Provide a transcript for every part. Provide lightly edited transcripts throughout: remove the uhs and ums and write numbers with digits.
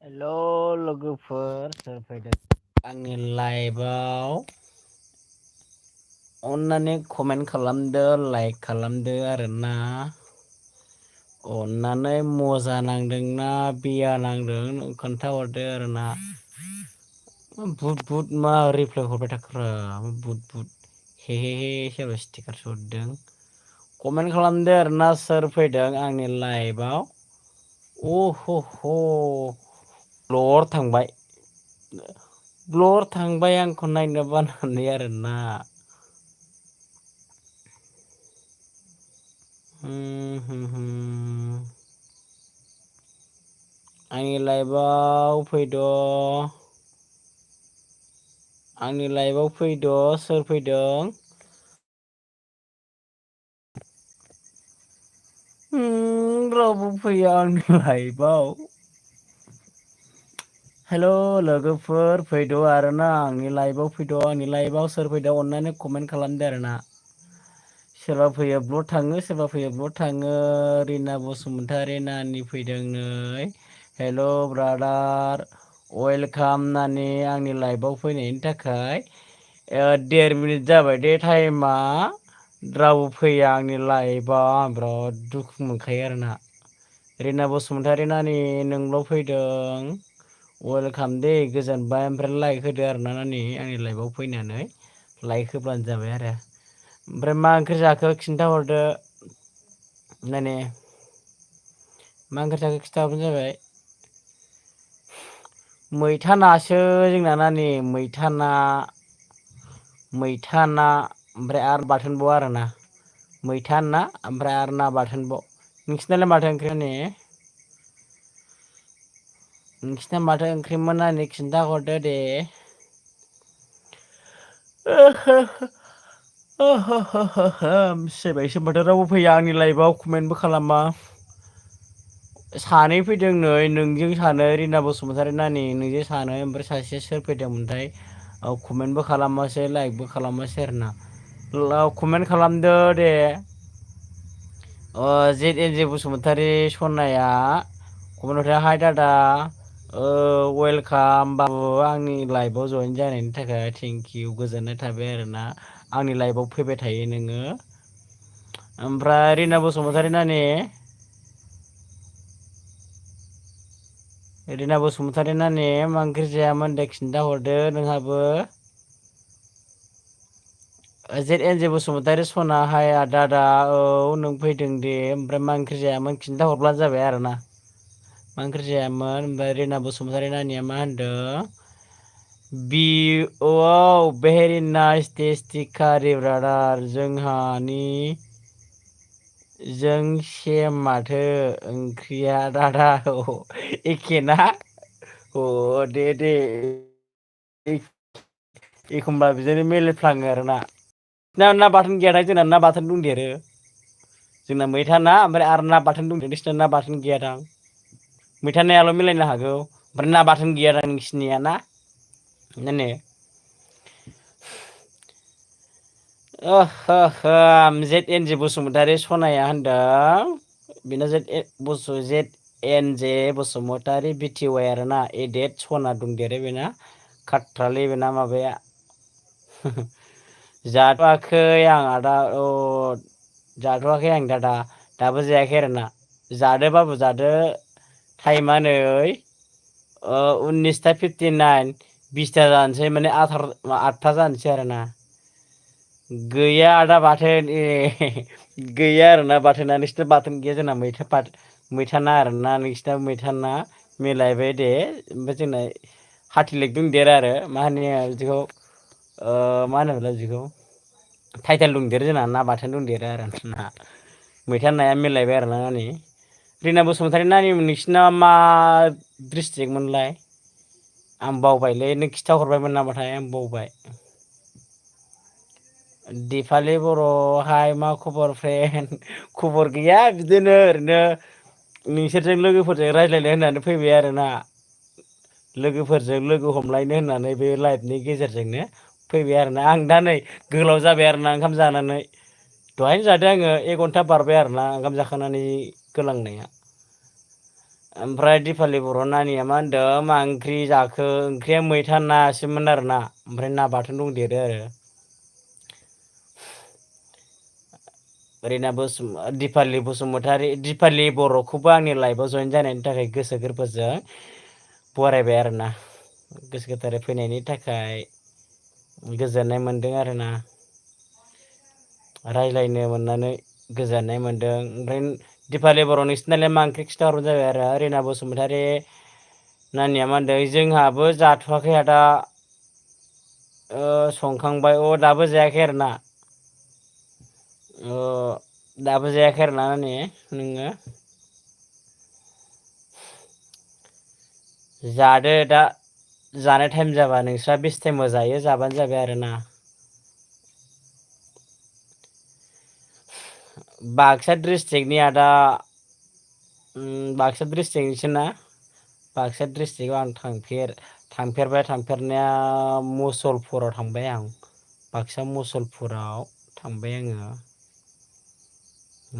हेल' लोगोफोर सोर फैदों आंनि लाइभआव अन्नानै कमेन्ट खालामदो लाइक खालामदो आरोना अन्नानै मजा नांदोंना बिया नांदों खोन्थाहरदो आरोना बुट बुट मा रिप्लाय हरबाय थाख्रा बुट बुट हे हे हे सोरबा स्टिकारसो हरदों कमेन्ट खालामदो आरोना सोर फैदों आंनि लाइभआव अह ह ब्लर थांबाय आंखौ नायनो बानानै आरोना आंनि लाइभआव फैद' आंनि लाइभआव फैद' सोर फैदों रावबो फैया आंनि लाइभआव हेल' लोगोफोर फैद' आरोना आंनि लाइभआव फैद' आंनि लाइभआव सोर फैदों अननानै कमेन्ट खालामदो आरोना सोरबा फैयो ब्लड थाङो सोरबा फैयो ब्लड थाङो रिना बसुमतारी नानि फैदों नै हेल' ब्रादार वेलकाम नानि आंनि लाइभआव फैनायनि थाखाय 1.5 मिनिट जाबाय दे टाइमा रावबो फैया आंनि लाइभआव आं बिराद दुखु मोनखायो आरोना रिना बसुमतारी नानि नोंल' फैदों वेलकाम दे गोजोनबाय ओमफ्राय लाइक होदो आरोना नानि आंनि लाइभआव फैनानै लाइक होब्लानो जाबाय आरो ओमफ्राय मा ओंख्रि जाखो खिन्थाहरदो नानि मा ओंख्रि जाखो खिन्थाहरबानो जाबाय मैथा नासो जोंना नानि मैथा ना ओमफ्राय आरो बाथोनबाव आरोना मैथा ना ओमफ्राय आरो ना बाथोनबाव नोंसिनालाय माथो ओंख्रि नानि नोंसिना माथो ओंख्रिमोन नानि खिन्थाहरदो दे मिथिलायबायसो माथो रावबो फैया आंनि लाइभआव कमेन्टबो खालामा सानै फैदों नै नोंजों सानै रिना बसुमतारी नानि नोंजों सानै ओमफ्राय सासेया सोर फैदोंमोनथाय कमेन्टबो खालामासै लाइकबो खालामासै आरोना कमेन्ट खालामदो दे जेद एन जे बसुमतारी सनाया कमेन्ट हरदों हाय दादा वेलकाम बाबु आंनि लाइभआव जयेन जानायनि थाखाय थेंकिउ गोजोननाय थाबाय आरोना आंनि लाइभआव फैबाय थायो नोङो ओमफ्राय रिना बसुमतारी नानि रिना बसुमतारी नानि मा ओंख्रि जायामोन दे खिन्था हरदो नोंहाबो जेद एन जे बसुमतारी सना हाय दादा औ नों फैदों दे ओमफ्राय मा ओंख्रि जायामोन खिन्थाहरब्लानो जाबाय आरोना मा ओंख्रि जायामोन ओमफ्राय रिना बसुमतारी नानिया मा होनदों भेरि नाइस टेस्टि कारि ब्रादार जों सेम माथो ओंख्रिया दादा एखे ना दे एखमबा बिदिनो मिलायफ्लाङो आरोना ना बाथोन गैयाना जोंना ना बाथोन दंदेरो जोंना मैथा ना ओमफ्राय आरो ना बाथोन दंदेरो नोंसिना ना बाथोन गैयादां मैथा नायाल' मिलायनो हागौ ओमफ्राय ना बाथोन गैयादां नोंसिनिया ना नानि जेद एन जे बसुमतारी सनाया होनदों बेना जेद एन जे बसुमतारी बिटि वाइ आरोना एडेट सना दंदेरो बेना खाथ्रालै बेना माबाया जाथ'वाखै आं आदा जाथ'वाखै आं दादा दाबो जायाखै आरोना जादो बाबु जादो टाइमा नै 19:59 20ता जानोसै माने 8ता जानोसै आरोना गैया आदा बाथोन गैया आरोना बाथोना नोंसिना बाथोन गैया जोंना मैथा ना आरोना नोंसिना मैथा ना मिलायबाय दे ओमफ्राय जोंना हाथिलेक दंदेरो आरो मा होनो बिदिखौ मा होनोमोनलाय बिदिखौ टाइटेल दंदेरो जोंना ना बाथोन दंदेरो आरो ना मैथा नाया मिलायबाय आरोना नानि रिना बसुमतारी नानि नोंसिना मा डिस्ट्रिक्ट मोनलाय आं बावबायलै नों खिन्थाहरबायमोन नामाथाय आं बावबाय दिपालि बर' हाय मा खबर फ्रेन्ड खबर गैया बिदिनो ओरैनो नोंसोरजों लोगोफोरजों रायज्लायनो होननानै फैबाय आरोना लोगोफोरजों लोगो हमलायनो होननानै बे लाइभनि गेजेरजोंनो फैबाय आरोना आं दा नै गोलाव जाबाय आरोना ओंखाम जानानै दहायनो जादों आङो 1 घन्टा बारबाय आरोना ओंखाम जाखांनानै गोलांनाया ओमफ्राय दिपालि बर' नानिया मा होनदों मा ओंख्रि जाखो ओंख्रिया मैथा नासोमोन आरोना ओमफ्राय ना बाथोन दंदेरो आरो दिपालि बसुमतारी दिपालि बर'खौबो आंनि लाइफआव जयेन जानायनि थाखाय गोसो गोरबोजों बरायबाय आरोना गोसो गोथारै फैनायनि थाखाय गोजोननाय मोनदों आरोना रायज्लायनो मोननानै गोजोननाय मोन्दों ओमफ्राय दिपालि बर' नोंसिनालाय मा ओंख्रि खिन्थाहरबानो जाबाय आरो रिना बसुमतारी नानिया मा होनदों जोंहाबो जाथ'वाखै आदा संखांबाय दाबो जायाखै आरोना दाबो जायाखै आरोना नानि नोङो जादो दा जानाय टाइम जाबा नोंस्रा बेसे टाइमाव जायो जाबानो जाबाय आरोना बाक्सा डिस्ट्रिक्टनि आदा बाक्सा डिस्ट्रिक्टनिसोना बाक्सा डिस्ट्रिक्टआव आं थांफेरबाय थांफेरनाया मुसलपुराव थांबाय आं बाक्सा मुसलपुराव थांबाय आङो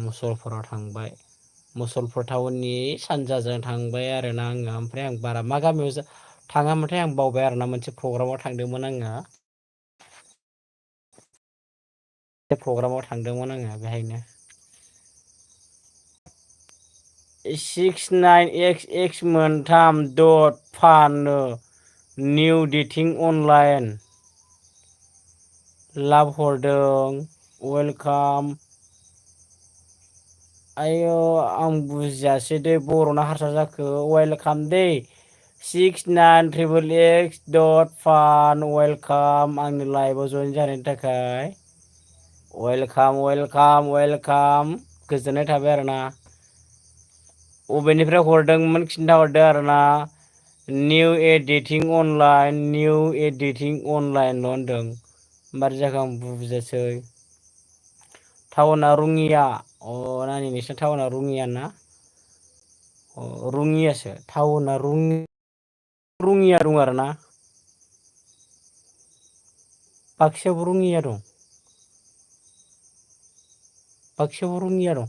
मुसलपुराव थांबाय मुसलपुर टाउननि सानजाजों थांबाय आरोना आङो ओमफ्राय आं बारा मा गामियाव थाङामोनथाय आं बावबाय आरोना मोनसे प्रग्रामाव थांदोंमोन आङो बे प्रग्रामाव थांदोंमोन आङो बेहायनो 69XX मोनथाम दट फानो निउ डेटिं अनलाइन लाभ हरदों वेलकाम आयौ आं बुजियासै दै बर'ना हारसा जाखो वेलकाम दै 69XXX फान वेलकाम आंनि लाइभआव जयेन जानायनि थाखाय वेलकाम वेलकाम वेलकाम गोजोननाय थाबाय आरोना अबेनिफ्राय हरदोंमोन खिन्थाहरदो आरोना new editing online new editing online होनदों मारै जाखो आं बुजियासै टाउना रङिया नानि नोंसिना टाउना रङिया ना रङियासो टाउना रङिया दं आरोना बाक्सायावबो रङिया दं बाक्सायावबो रङिया दं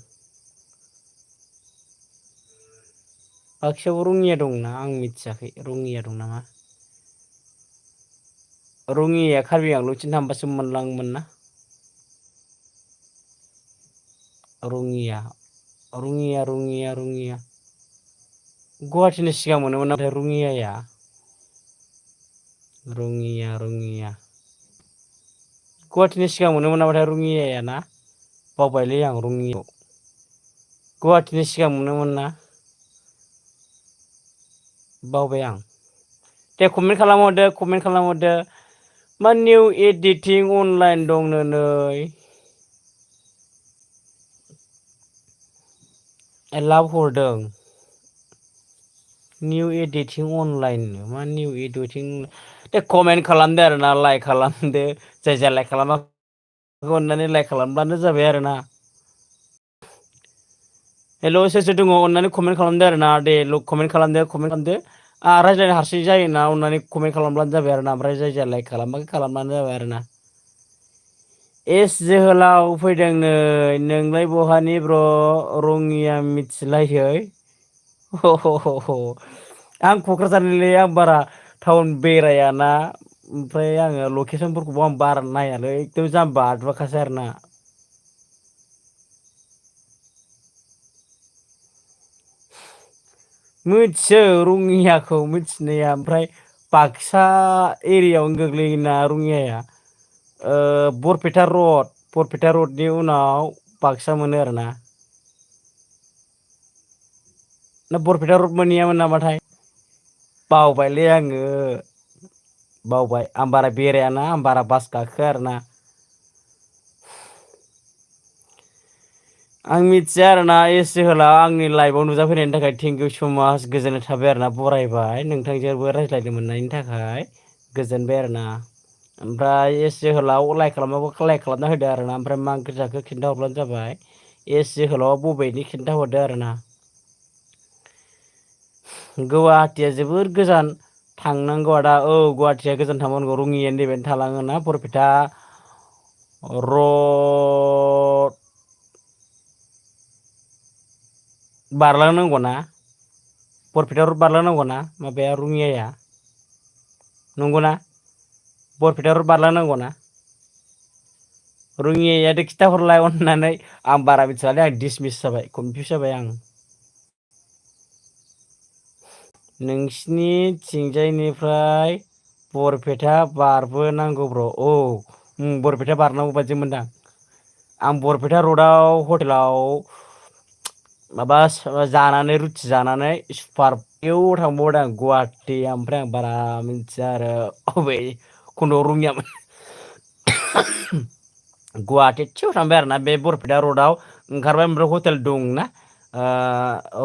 बाक्सायावबो रङिया दंना आं मिथियाखै रङिया दं नामा रङियाया कार्बि आंलंथिं थांबासो मोनलाङोमोन ना रङिया रङिया रङिया रङिया गुवाहाटिनि सिगां मोनोमोन नाथाय रङियाया रङिया रङिया गुवाहाटिनि सिगां मोनोमोन नामाथाय रङियाया ना बावबायलै आं रङियाव गुवाहाटिनि सिगां मोनोमोन ना बावबाय आं दे कमेन्ट खालामहरदो मा निउ एडिटिं अनलाइन दंनो नै लाभ हरदों निउ एडिटिं अनलाइन मा निउ एडिटिं दे कमेन्ट खालामदो आरोना लाइक खालामदो जाय लाइक खालामाखै अननानै लाइक खालामब्लानो जाबाय आरोना हेल' सोर सोर दङ अननानै कमेन्ट खालामदो आरोना दे कमेन्ट खालामदो रायज्लायनो हारसिं जायोना अननानै कमेन्ट खालामब्लानो जाबाय आरो ना ओमफ्राय जाय लाइक खालामाखै खालामब्लानो जाबाय आरो ना एस जोहोलाव फैदों नै नोंलाय बहानि ब्र' रङिया मिथिलायै आं क'क्राझारनिलै आं बारा टाउन बेरायाना ओमफ्राय आङो लकेसनफोरखौबो आं बारा नायालै एकदम जाम्बा आदुवाखासै आरोना मिथियो रङियाखौ मिथिनाया ओमफ्राय बाक्सा एरियायावनो गोग्लैयोना रङियाया बरपेटा रडनि उनाव बाक्सा मोनो आरोना ना बरपेटा रड मोनहैयामोन नामाथाय बावबायलै आङो बावबाय आं बारा बेरायाना आं बारा बास गाखोआ आरोना आं मिथिया आरोना एस जोहोलाव आंनि लाइभआव नुजाफैनायनि थाखाय थेंक इउ स' माच गोजोननाय थाबाय आरोना बरायबाय नोंथांजोंबो रायज्लायनो मोननायनि थाखाय गोजोनबाय आरोना ओमफ्राय एस जोहोलाव लाइक खालामाबा लाइक खालामना होदो आरोना ओमफ्राय मा ओंख्रि जाखो खिन्थाहरब्लानो जाबाय एस जोहोलावा बबेनि खिन्थाहरदो आरोना गुवाहाटिया जोबोर गोजान थांनांगौ आदा औ गुवाहाटिया गोजान थांनांगौ रङियानो नैबेनो थालाङोना बरपेटा रड बारलांनांगौना बरपेटा रड बारलांनांगौना माबाया रङियाया नंगौना बरपेटा रड बारलांनांगौना रङियाया खिथाहरलाय अननानै आं बारा मिथिलालै आं डिसमिस जाबाय कनफिउस जाबाय आं नोंसिनि थिंजायनिफ्राय बरपेटा बारबोनांगौ ब्र' औ बरपेटा बारनांगौ बादि मोनदां आं बरपेटा रडआव हटेलाव माबा जानानै रुथि जानानै सुपार बेयाव थांबावदों आं गुवाहाटि ओमफ्राय आं बारा मिथिया आरो अबे खन्द'आव रङियामोन गुवाहाटि एदसेयाव थांबाय आरोना बे बरपेटा रडआव ओंखारबाय ओमफ्राय हटेल दंना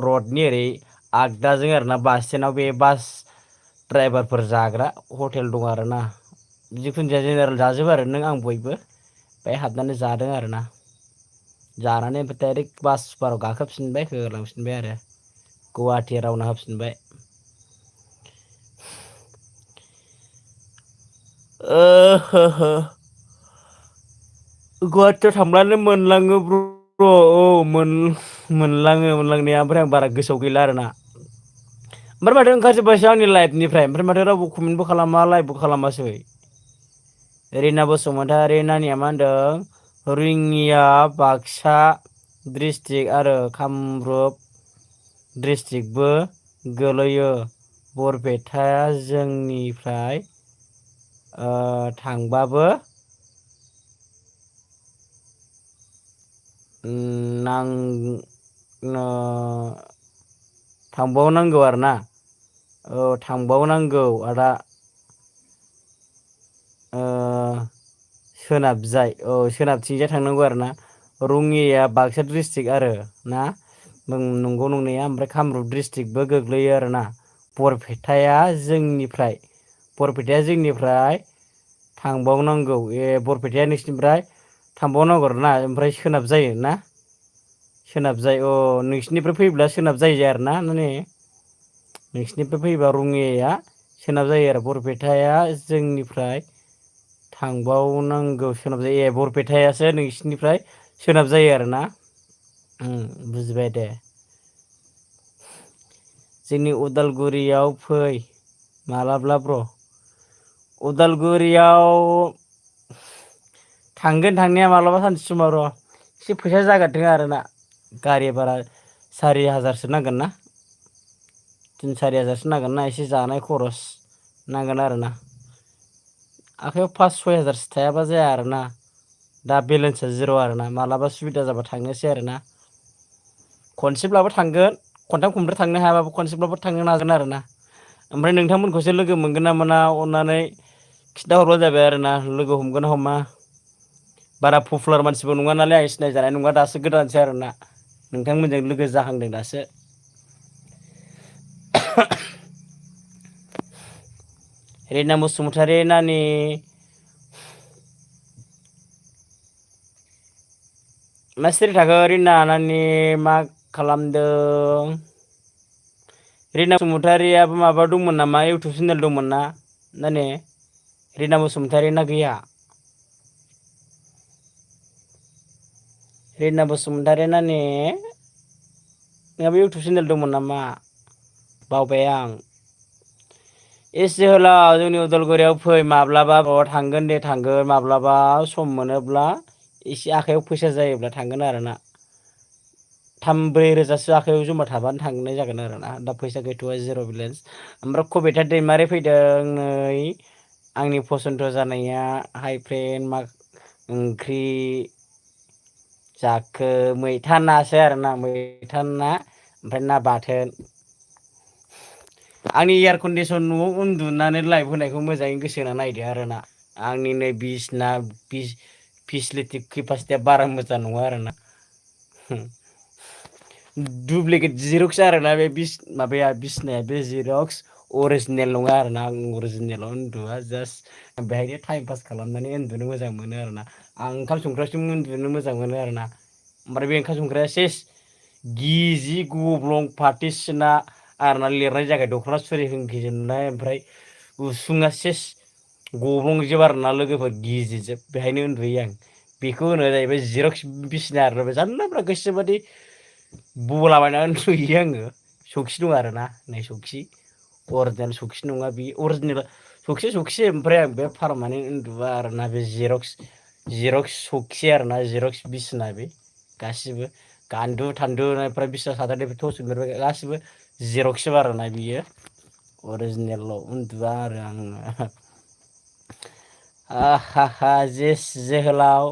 रडनि ओरै आगदाजों आरोना बास स्टेन्डआव बे बास ड्राइभारफोर जाग्रा हटेल दं आरोना जिखुनु जाया जेनेरेल जाजोबो आरो नों आं बयबो बेहाय हाबनानै जादों आरोना जानानै ओमफ्राय डाइरेक्ट बास बाराव गाखोफिनबाय होलांफिनबाय आरो गुवाहाटि रावना होफिनबाय हो हो गुवाहाटियाव थांब्लानो मोनलाङो ब्र औ मोनलाङो मोनलांनाया ओमफ्राय आं बारा गोसोआव गैला आरोना ओमफ्राय माथो ओंखारजोब्बायसो आंनि लाइफनिफ्राय ओमफ्राय माथो रावबो कमेन्टबो खालामा लाइकबो खालामासै रिना बसुमतारी नानिया मा होनदों रङिया बाक्सा डिस्ट्रिक्ट आरो कामरुप डिस्ट्रिक्टबो गोलैयो बरपेटाया जोंनिफ्राय थांबाबो नां थांबावनांगौ आरोना औ थांबावनांगौ आदा सोनाबजाय औ सोनाबथिंजाय थांनांगौ आरो ना रङियाया बाक्सा डिस्ट्रिक्ट आरो ना नंगौ नंनाया ओमफ्राय कामरुप डिस्ट्रिक्टबो गोग्लैयो आरोना बरपेटाया जोंनिफ्राय थांबावनांगौ बरपेटाया नोंसिनिफ्राय थांबावनांगौ आरोना ओमफ्राय सोनाब जायो ना सोनाब जायो अ नोंसिनिफ्राय फैब्ला सोनाब जायो आरोना माने नोंसिनिफ्राय फैबा रङियाया सोनाब जायो आरो बरपेटाया जोंनिफ्राय थांबावनांगौ सोनाब जायो बरपेटायासो नोंसिनिफ्राय सोनाब जायो आरोना बुजिबाय दे जोंनि उदालगुरियाव फै मालाब्ला ब्र' उदालगुरियाव थांगोन थांनाया माब्लाबा सानसे समाव र' एसे फैसा जाग्रोथों आरोना गारि भारा 4,000-5,000सो नांगोन ना 3,000-4,000सो नांगोन ना एसे जानाय खरस नांगोन आरोना आखाइयाव 5,000-6,000सो थायाबा जाया आरोना दा बेलेन्सा जिर' आरोना मालाबा सुबिदा जाबा थांनोसै आरोना खनसेब्लाबो थांगोन खनथाम खनब्रै थांनो हायाबाबो खनसेब्लाबो थांनो नाजागोन आरोना ओमफ्राय नोंथांमोनखौसो लोगो मोनगोन ना मोना अननानै खिन्थाहरबानो जाबाय आरोना लोगो हमगोन ना हमा बारा पपुलार मानसिबो नङा नालाय आं सिनायजानाय नङा दासो गोदानसै आरोना नोंथांमोनजों लोगो जाहांदों दासो रिना बसुमतारी नानि मा सिरि थाखो रिना नानि मा खालामदों रिना बसुमतारियाबो माबा दंमोन नामा इउटुब चेनेल दंमोन ना नानि रिना बसुमतारी ना गैया रिना बसुमतारी नानि नोंहाबो इउटुब चेनेल दंमोन नामा बावबाय आं एस जोहोलाव जोंनि उदालगुरियाव फै माब्लाबा थांगोन दे थांगोन माब्लाबा सम मोनोब्ला एसे आखाइयाव फैसा जायोब्ला थांगोन आरोना 3-4 रोजासो आखाइायाव जमा थाबानो थांनाय जागोन आरोना दा फैसा गैथ'आ जिर' बेलेन्स ओमफ्राय कबिथा दैमारि फैदों नै आंनि फसन्थ जानाया हाइ फ्रेन्ड मा ओंख्रि जाखो मैथा नासो आरोना मैथा ना ओमफ्राय ना बाथोन आंनि एयार कन्डिसन न'आव उन्दुनानै लाइभ होनायखौ मोजाङै गोसो होना नायदो आरोना आंनि नै बिसना फेसिलिटि केपासिटिया बारा मोजां नङा आरोना दुप्लिकेट जिरक्स आरोना बे माबाया बिसनाया बे जिरक्स अरिजिनेल नङा आरोना आं अरिजिनेलाव उन्दुआ जास्ट बेहायनो टाइम पास खालामनानै उन्दुनो मोजां मोनो आरोना आं ओंखाम संग्रासो उन्दुनो मोजां मोनो आरोना ओमफ्राय बे ओंखाम संग्राया सेस गिजि गब्लं फाथोसिना आरोना लिरनाय जायाखै दख'ना सुरि होंगजोबनाय ओमफ्राय उसुङा सेस गब्लंजोब आरोना लोगोफोर गिजिजोब बेहायनो उन्दुयो आं बेखौ होनो जाहैबाय जिरक्स बिसिना आरो जानला मोनला गोसोबादि बलाबायना उन्दुयो आङो सखि दं आरोना नै सखि अरिजिनेल सखि नङा बे अरिजिनेल सखि ओमफ्राय आं बे पारमानेन्ट उन्दुआ आरोना बे जिरक्स सखि आरोना जिरक्स बिसिना बे गासिबो गान्दु थान्दुफ्रा बिसना सादोर थसजोबो गासिबो जिरक्सजोब आरोना बियो अरिजिनेल उन्दुआ आरो आङो आहा जोहोलाव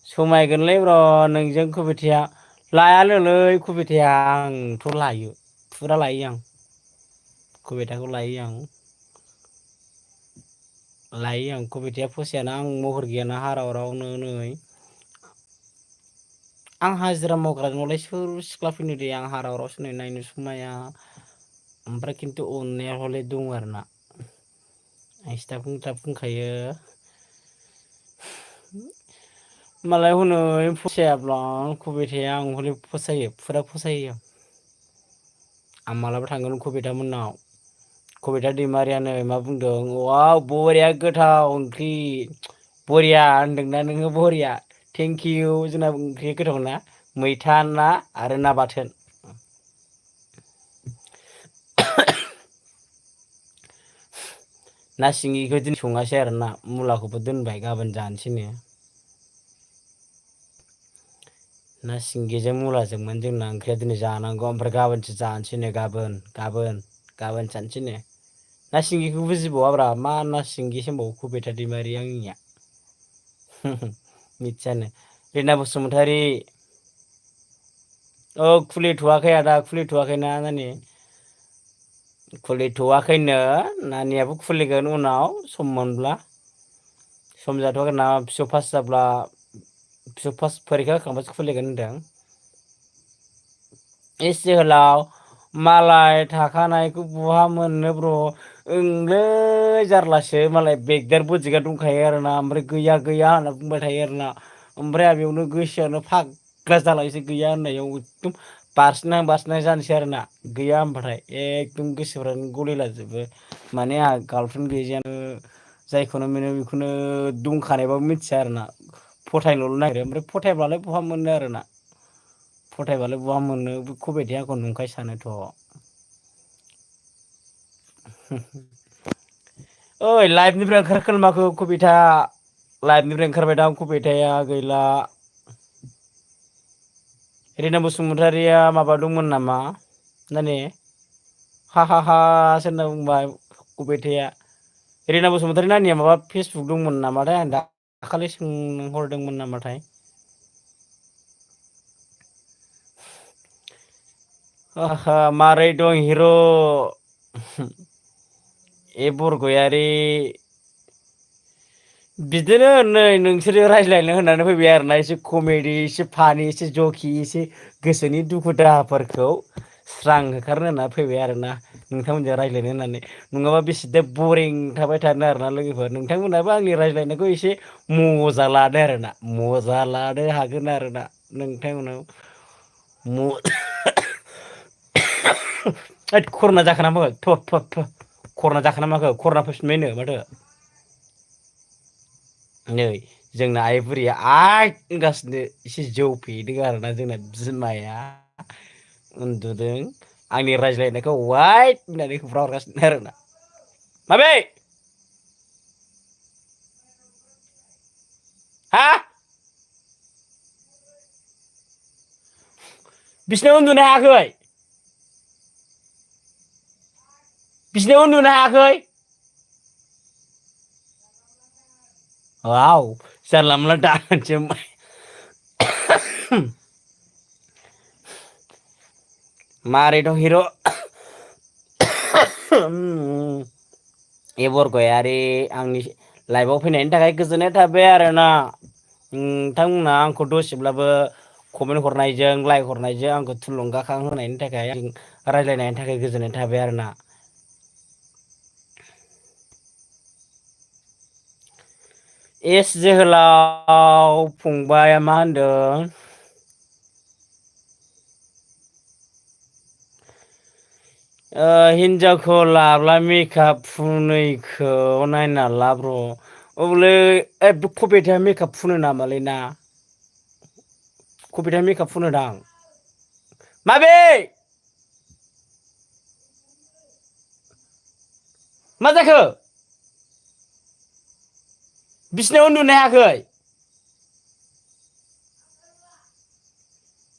समायगोनलै ब्र नोंजों कबिथाया लायानोलै कबिथाया आंथ' लायो फुरा लायो आं कबिथाखौ लायो आं कबिथाया फसायाना आं महर गैयाना हारावरावनो नै आं हाजिरा मावग्रा नलाय सोर सिख्ला फैनो दे आं हारावरावसो नै नायनो समाया ओमफ्राय खिन्थु अननाया हले दं आरोना आं सिथाब बुंखायो मालाय हनै फसायाब्ला कबिथाया आं हले फसायो फुरा फसायो आं मालाबा थांगोन कबिथा मोननाव कबिथा दैमारियानो मा बुंदों वाव बरिया गोथाव ओंख्रि बरिया होनदोंना नोङो बरिया थेंकिउ जोंना ओंख्रि गोथाव ना मैथा ना आरो ना बाथोन ना सिंगिखौ दिनै सङासै आरोना मुलाखौबो दोनबाय गाबोन जानोसैनो ना सिंगिजों मुलाजोंमोन जोंना ओंख्रिया दिनै जानांगौ ओमफ्राय गाबोनसो जानोसैनो गाबोन जानोसैनो ना सिंगिखौ बुजिबावाब्रा मा ना सिंगि होनबावो कबिथा दैमारि आंनिया मिथियानो रिना बसुमतारी खुलिथ'वाखै आदा खुलिथ'वाखैना नानि खुलिथ'वाखैनो नानियाबो खुलिगोन उनाव सम मोनब्ला सम जाथ'वाखै ना फिअ पास जाब्ला फिअ पास फरिखा होखांबासो खुलिगोन होनदों इस जोहोलाव मालाय थाखानायखौ बहा मोननो ब्र ओंलै जारलासो मालाय बेगदार बोजोगा दंखायो आरोना ओमफ्राय गैया होनना बुंबाय थायो आरोना ओमफ्राय आं बेयावनो गोसोआनो फाग्ला जालायसै गैया होननायाव एकदम बारसिना जानोसै आरोना गैया होनबाथाय एकदम गोसोफ्रानो गलिलाजोबो माने आंहा गार्लफ्रेन्ड गैजायानो जायखौनो मोनो बेखौनो दंखानायबाबो मिथिया आरोना फथायनोल' नागिरो ओमफ्राय फथायब्लालाय बहा मोननो आरोना फथायबालाय बहा मोननो कबिथाया आंखौ नंखाय सानोथ' ओइ लाइभनिफ्राय ओंखारखोना माखो कबिथा लाइभनिफ्राय ओंखारबायदां कबिथाया गैला रिना बसुमतारिया माबा दंमोन नामा नानि हा सो होनना बुंबाय कबिथाया रिना बसुमतारी नानिया माबा फेसबुक दंमोन नामाथाय आं दाखालि सोंहरदोंमोन नामाथाय मारै दं हिर' ए बरगयारि बिदिनो नै नोंसोरो रायज्लायनो होननानै फैबाय आरोना एसे कमेडि एसे फानि एसे जकि एसे गोसोनि दुखु दाहाफोरखौ स्रां होखारनो होनना फैबाय आरोना नोंथांमोनजों रायज्लायनो होननानै नङाबा बेसेदो बरिं थाबाय थानो आरोना लोगोफोर नोंथांमोनाबो आंनि रायज्लायनायखौ एसे मजा लादो आरोना मजा लानो हागोन आरोना नोंथांमोनाव होद कर'ना जाखोना माखो थु कर'ना जाखोना माखो कर'ना फैफिनबायनो माथो नै जोंना आइ बुरिया आइट होनगासिनो एसे जौ फेदों आरोना जोंना बिमाया उन्दुदों आंनि रायज्लायनायखौ वाइट होननानै खोन्था हरगासिनो आरोना माबे हा बिसिनायाव उन्दुनो हायाखै बिसिनायाव उन्दुनो हायाखै वाव जानला मोनला दाहोनसो मारै दं हिर' ए बरगयारि आंनि लाइफआव फैनायनि थाखाय गोजोननाय थाबाय आरोना नोंथांमोना आंखौ दसेब्लाबो कमेन्ट हरनायजों लाइक हरनायजों आंखौ थुलुंगाखां होनायनि थाखाय आं रायज्लायनायनि थाखाय गोजोननाय थाबाय आरोना एस जोहोलाव फंबाया मा होनदों हिनजावखौ लाब्ला मेकआप फुनैखौ नायना ला ब्र औलै कबिथाया मेकआप फुनो नामालै ना कबिथाया मेकआप फुनो दां माबे मा जाखो बिसिनायाव उन्दुनो हायाखै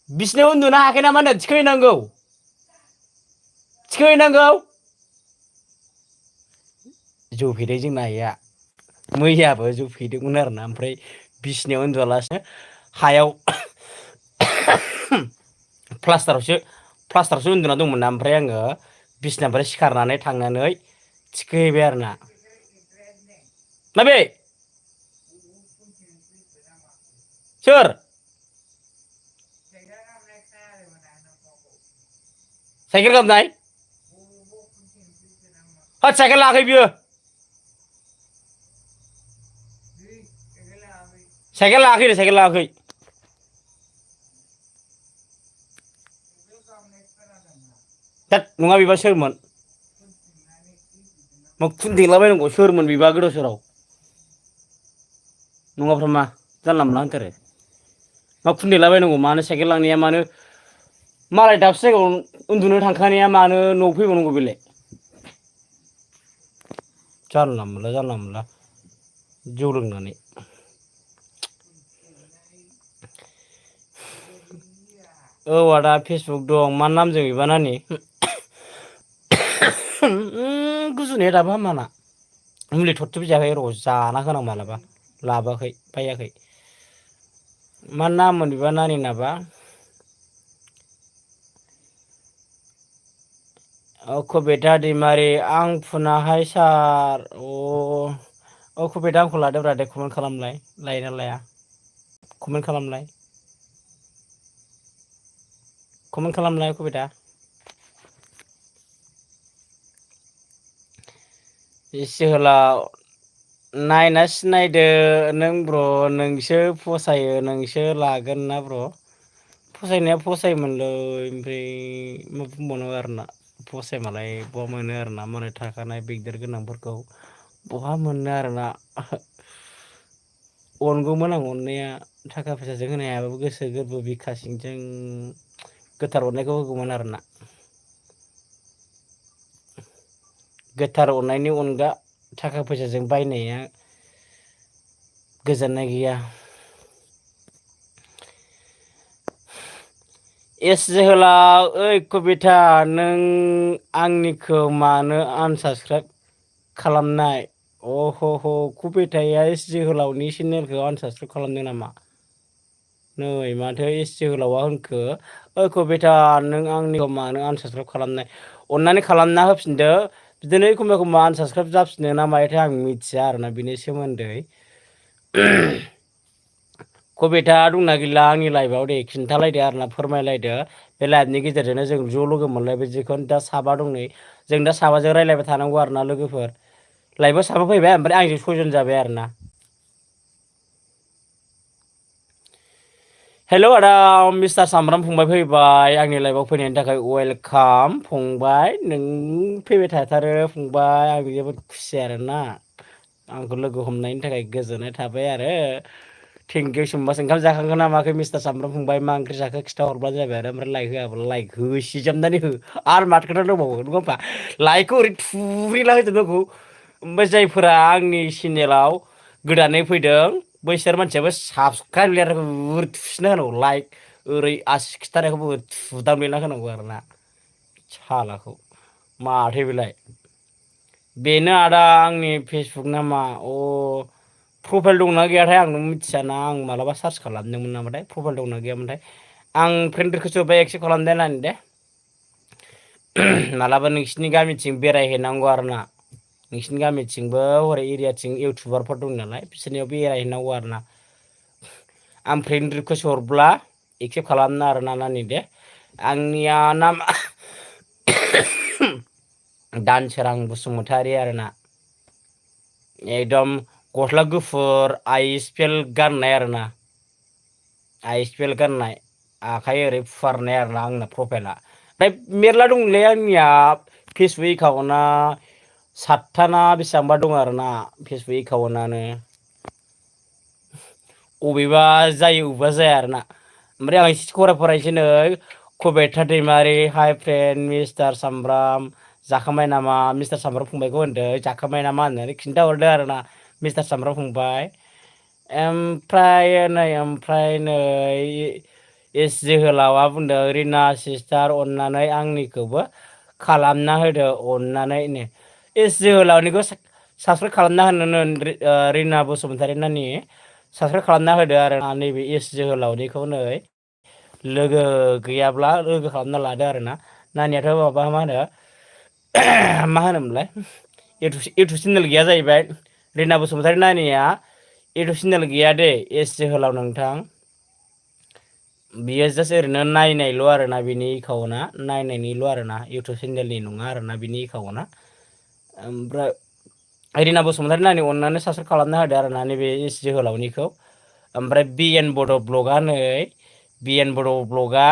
बिसिनायाव उन्दुनो हायाखै नामा होनदों थिखोहैनांगौ जौ फेदों जोंना आइया मैयाबो जौ फेदोंमोन आरोना ओमफ्राय बिसिनायाव उन्दुआलासिनो हायाव प्लास्टारावसो उन्दुना दंमोन ना ओमफ्राय आङो बिसिनानिफ्राय सिखारनानै थांनानै थिखोहैबाय आरोना माबे सोर साइकेल गाबनाय होद साइकेल लायाखै बियो साइकेल लायाखै दा नङा बिबा सोरमोन मा खुन्थेंलाबायनांगौ सोरमोन बिबा गोदाव सोराव नङाफ्रा मा जानला मोनला होनथारो मा खुन्थेंलाबायनांगौ मानो साइकेल लांनाया मानो मालाय दाबसे जायगायाव उन्दुनो थांखानाया मानो न'आव फैबावनांगौ बेलाय जानला मोनला जौ लोंनानै औ आदा फेसबुक दं मा नामजों बिबा नानि गुजुनाया दाबो हामाना मुलि थरथिबो जायाखै र' जाना होनां मालाबा लाबोआखै बायाखै मा नाममोन बिबा नानि नाबा कबिता दैमारि आं फुनाहाय सार कबिता आंखौ लादोब्रा दे कमेन्ट खालामलाय लायोना लाया कमेन्ट खालामलाय कबिता जोहोलाव नायना सिनायदो नों ब्र नोंसो फसायो नोंसो लागोन ना ब्र फसायनाया फसायोमोनलै ओमफ्राय मा बुंबावनो आरोना फसायमालाय बहा मोनो आरोना मालाय थाखानाय गिदिर गोनांफोरखौ बहा मोननो आरोना अनगौमोन आं अननाया थाखा फैसाजों होनो हायाबाबो गोसो गोरबो बिखा सिंजों गोथार अननायखौ होगौमोन आरोना गोथार अननायनि अनगा थाखा फैसाजों बायनाया गोजोननाय गैया एस जोहोलाव ओइ कबिता नों आंनिखौ मानो आनसाबसक्राइब खालामनाय अह कबिताया एस जोहोलावनि चेनेलखौ आनसाबसक्राइब खालामदों नामा नै माथो एस जोहोलावा होनखो ओइ कबिता नों आंनिखौ मानो आनसाबसक्राइब खालामनाय अननानै खालामना होफिनदो बिदिनो एखमबा आनसाबसक्राइब जाफिनो ना मायोथाय आं मिथिया आरोना बिनि सोमोन्दै कबिता दंना गैला आंनि लाइफआव दे खिन्थालायदो आरोना फोरमायलायदो बे लाइफनि गेजेरजोंनो जों ज' लोगो मोनलायबाय जिखुनु दा साबा दं नै जों दा साबाजों रायज्लायबाय थानांगौ आरोना लोगोफोर लाइफआव साबा फैबाय ओमफ्राय आंजों 6 जन जाबाय आरोना हेल' आदा मिस्टार सामब्राम फंबाय फैबाय आंनि लाइफआव फैनायनि थाखाय वेलकाम फंबाय नों फैबाय थाथारो फंबाय आं जोबोद खुसि आरोना आंखौ लोगो हमनायनि थाखाय गोजोननाय थाबाय आरो थेंकिउ सोमबास ओंखाम जाखांखो ना माखै मिस्टार सामब्राम फंबाय मा ओंख्रि जाखो खिथा हरबानो जाबाय आरो ओमफ्राय लाइक होआब्ला लाइक होसिजाबनानै हो आरो माथो खोथा दंबावो नङा होमबा लाइकखौ ओरै थुब्रिला होजोबनांगौ ओमफ्राय जायफोरा आंनि चेनेलाव गोदानै फैदों बैसोर मानसियाबो साबसक्राइब ओरै थुसिना होनांगौ लाइक ओरै आसि खिथानायखौबो थुदामब्लेना होनांगौ आरोना सालाखौ माथो बेलाय बेनो आदा आंनि फेसबुक नामा प्रफाइल दंना गैयाथाय आंनो मिथियाना आं मालाबा सार्च खालामदोंमोन नामाथाय प्रफाइल दंना गैयामोनथाय आं फ्रेन्ड रिकुवेस्ट हरबाय एक्सेप्ट खालामदो नानि दे मालाबा नोंसिनि गामिथिं बेरायहैनांगौ आरोना नोंसिनि गामिथिंबो हरै एरियाथिं इउटुबारफोर दं नालाय बिसोरनियाव बेरायहैनांगौ आरोना आं फ्रेन्ड रिकुवेस्ट हरब्ला एक्सेप्ट खालामना आरोना नानि दे आंनिया नामा दानसोरां बसुमतारी आरोना एकदम गस्ला गुफुर आइस पेन्ट गाननाय आरोना आइस पेन्ट गाननाय आखाइ ओरै फुवारनाय आरोना आंना प्रफाइला ओमफ्राय मेरला दंलै आंनिया फेसबुक एकाउन्टआ 7था ना बेसेबांबा दं आरोना फेसबुक एकाउन्टआनो अबेबा जायो अबेबा जाया आरोना ओमफ्राय आं फरायसै नै कबिता दैमारि हाइ फ्रेन्ड मिस्टार सामब्राम जाखांबाय नामा मिस्टार सामब्राम फंबायखौ होनदो जाखांबाय नामा होननानै खिन्थाहरदो आरोना मिस्टार सामब्राम फंबाय ओमफ्राय नै एस जोहोलावा बुंदों रिना सिस्टार अननानै आंनिखौबो खालामना होदो अननानै एस जोहोलावनिखौ साबसक्राइब खालामना होनो रिना बसुमतारी नानि साबसक्राइब खालामना होदो आरो नैबे एस जोहोलावनिखौ नै लोगो गैयाब्ला लोगो खालामना लादो आरोना नानियाथ' माबा मा होनो मा होनोमोनलाय इउटुब चेनेल गैया जाहैबाय रिना बसुमतारी नानिया इउटुब चेनेल गैया दे एस जोहोलाव नोंथां बियो जास्ट ओरैनो नायनायल' आरोना बिनि एकाउन्टआ नायनायनिल' आरोना इउटुब चेनेलनि नङा आरोना बिनि एकाउन्टआ ओमफ्राय रिना बसुमतारी नानि अननानै साबसक्राइब खालामना होदो आरोना नैबे एस जोहोलावनिखौ ओमफ्राय बिएन बड' ब्लगआ नै बिएन बड' ब्लगआ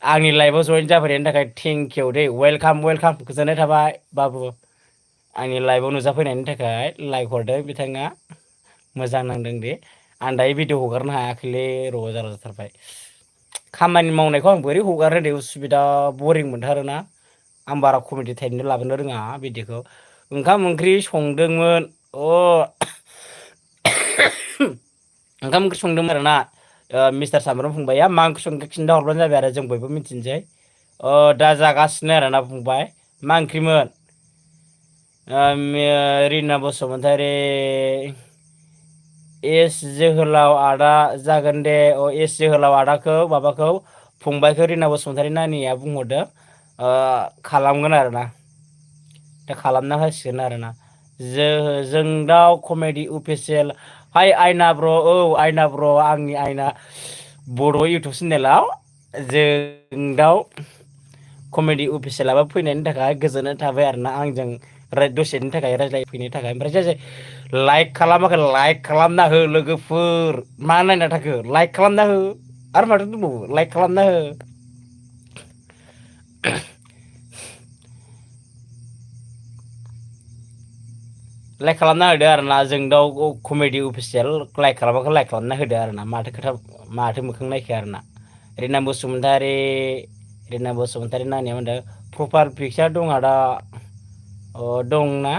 आंनि लाइफआव जइन जाफैनायनि थाखाय थेंक इउ दे वेलकाम गोजोननाय थाबाय बाबु आंनि लाइफआव नुजाफैनायनि थाखाय लाइक हरदों बिथाङा मोजां नांदों दे आं दायो भिडिअ हगारनो हायाखैलै र' जारला जाथारबाय खामानि मावनायखौ आं बोरै हगारनो दे उसुबिदा बरिं मोनथारोना आं बारा कमेडि टाइपनि लाबोनो रोङा बिदिखौ ओंखाम ओंख्रि संदोंमोन ओंखाम ओंख्रि संदोंमोन आरोना मिस्टार सामब्राम फंबाया मा ओंख्रि संखो खिन्था हरबानो जाबाय आरो जों बयबो मिथिनोसै दा जागासिनो आरोना फंबाय मा ओंख्रिमोन रिना बसुमतारी एस जोहोलाव आदा जागोन दे एस जोहोलाव आदाखौ माबाखौ फंबायखौ रिना बसुमतारी नानिया बुंहरदो खालामगोन आरोना दा खालामना होसिगोन आरोना जोंदाव कमेडि अफिसियेल हाय आयना ब्र औ आयना ब्र आंनि आयना बर' इउटुब चेनेलाव जोंदाव कमेडि अफिसियेलाबो फैनायनि थाखाय गोजोननाय थाबाय आरोना आंजों दसेनि थाखाय रायज्लायफैनो थाखाय ओमफ्राय जाय लाइक खालामाखै लाइक खालामना हो लोगोफोर मा नायना थाखो लाइक खालामना हो आरो माथो दंबावो लाइक खालामना हो लाइक खालामना होदो आरोना जोंदाव कमेडि अफिसियेल लाइक खालामाखै लाइक खालामना होदो आरोना माथो मोखां नायखो आरोना रिना बसुमतारी नानिया होनदों प्रफाइल पिक्सार दं आदा दंना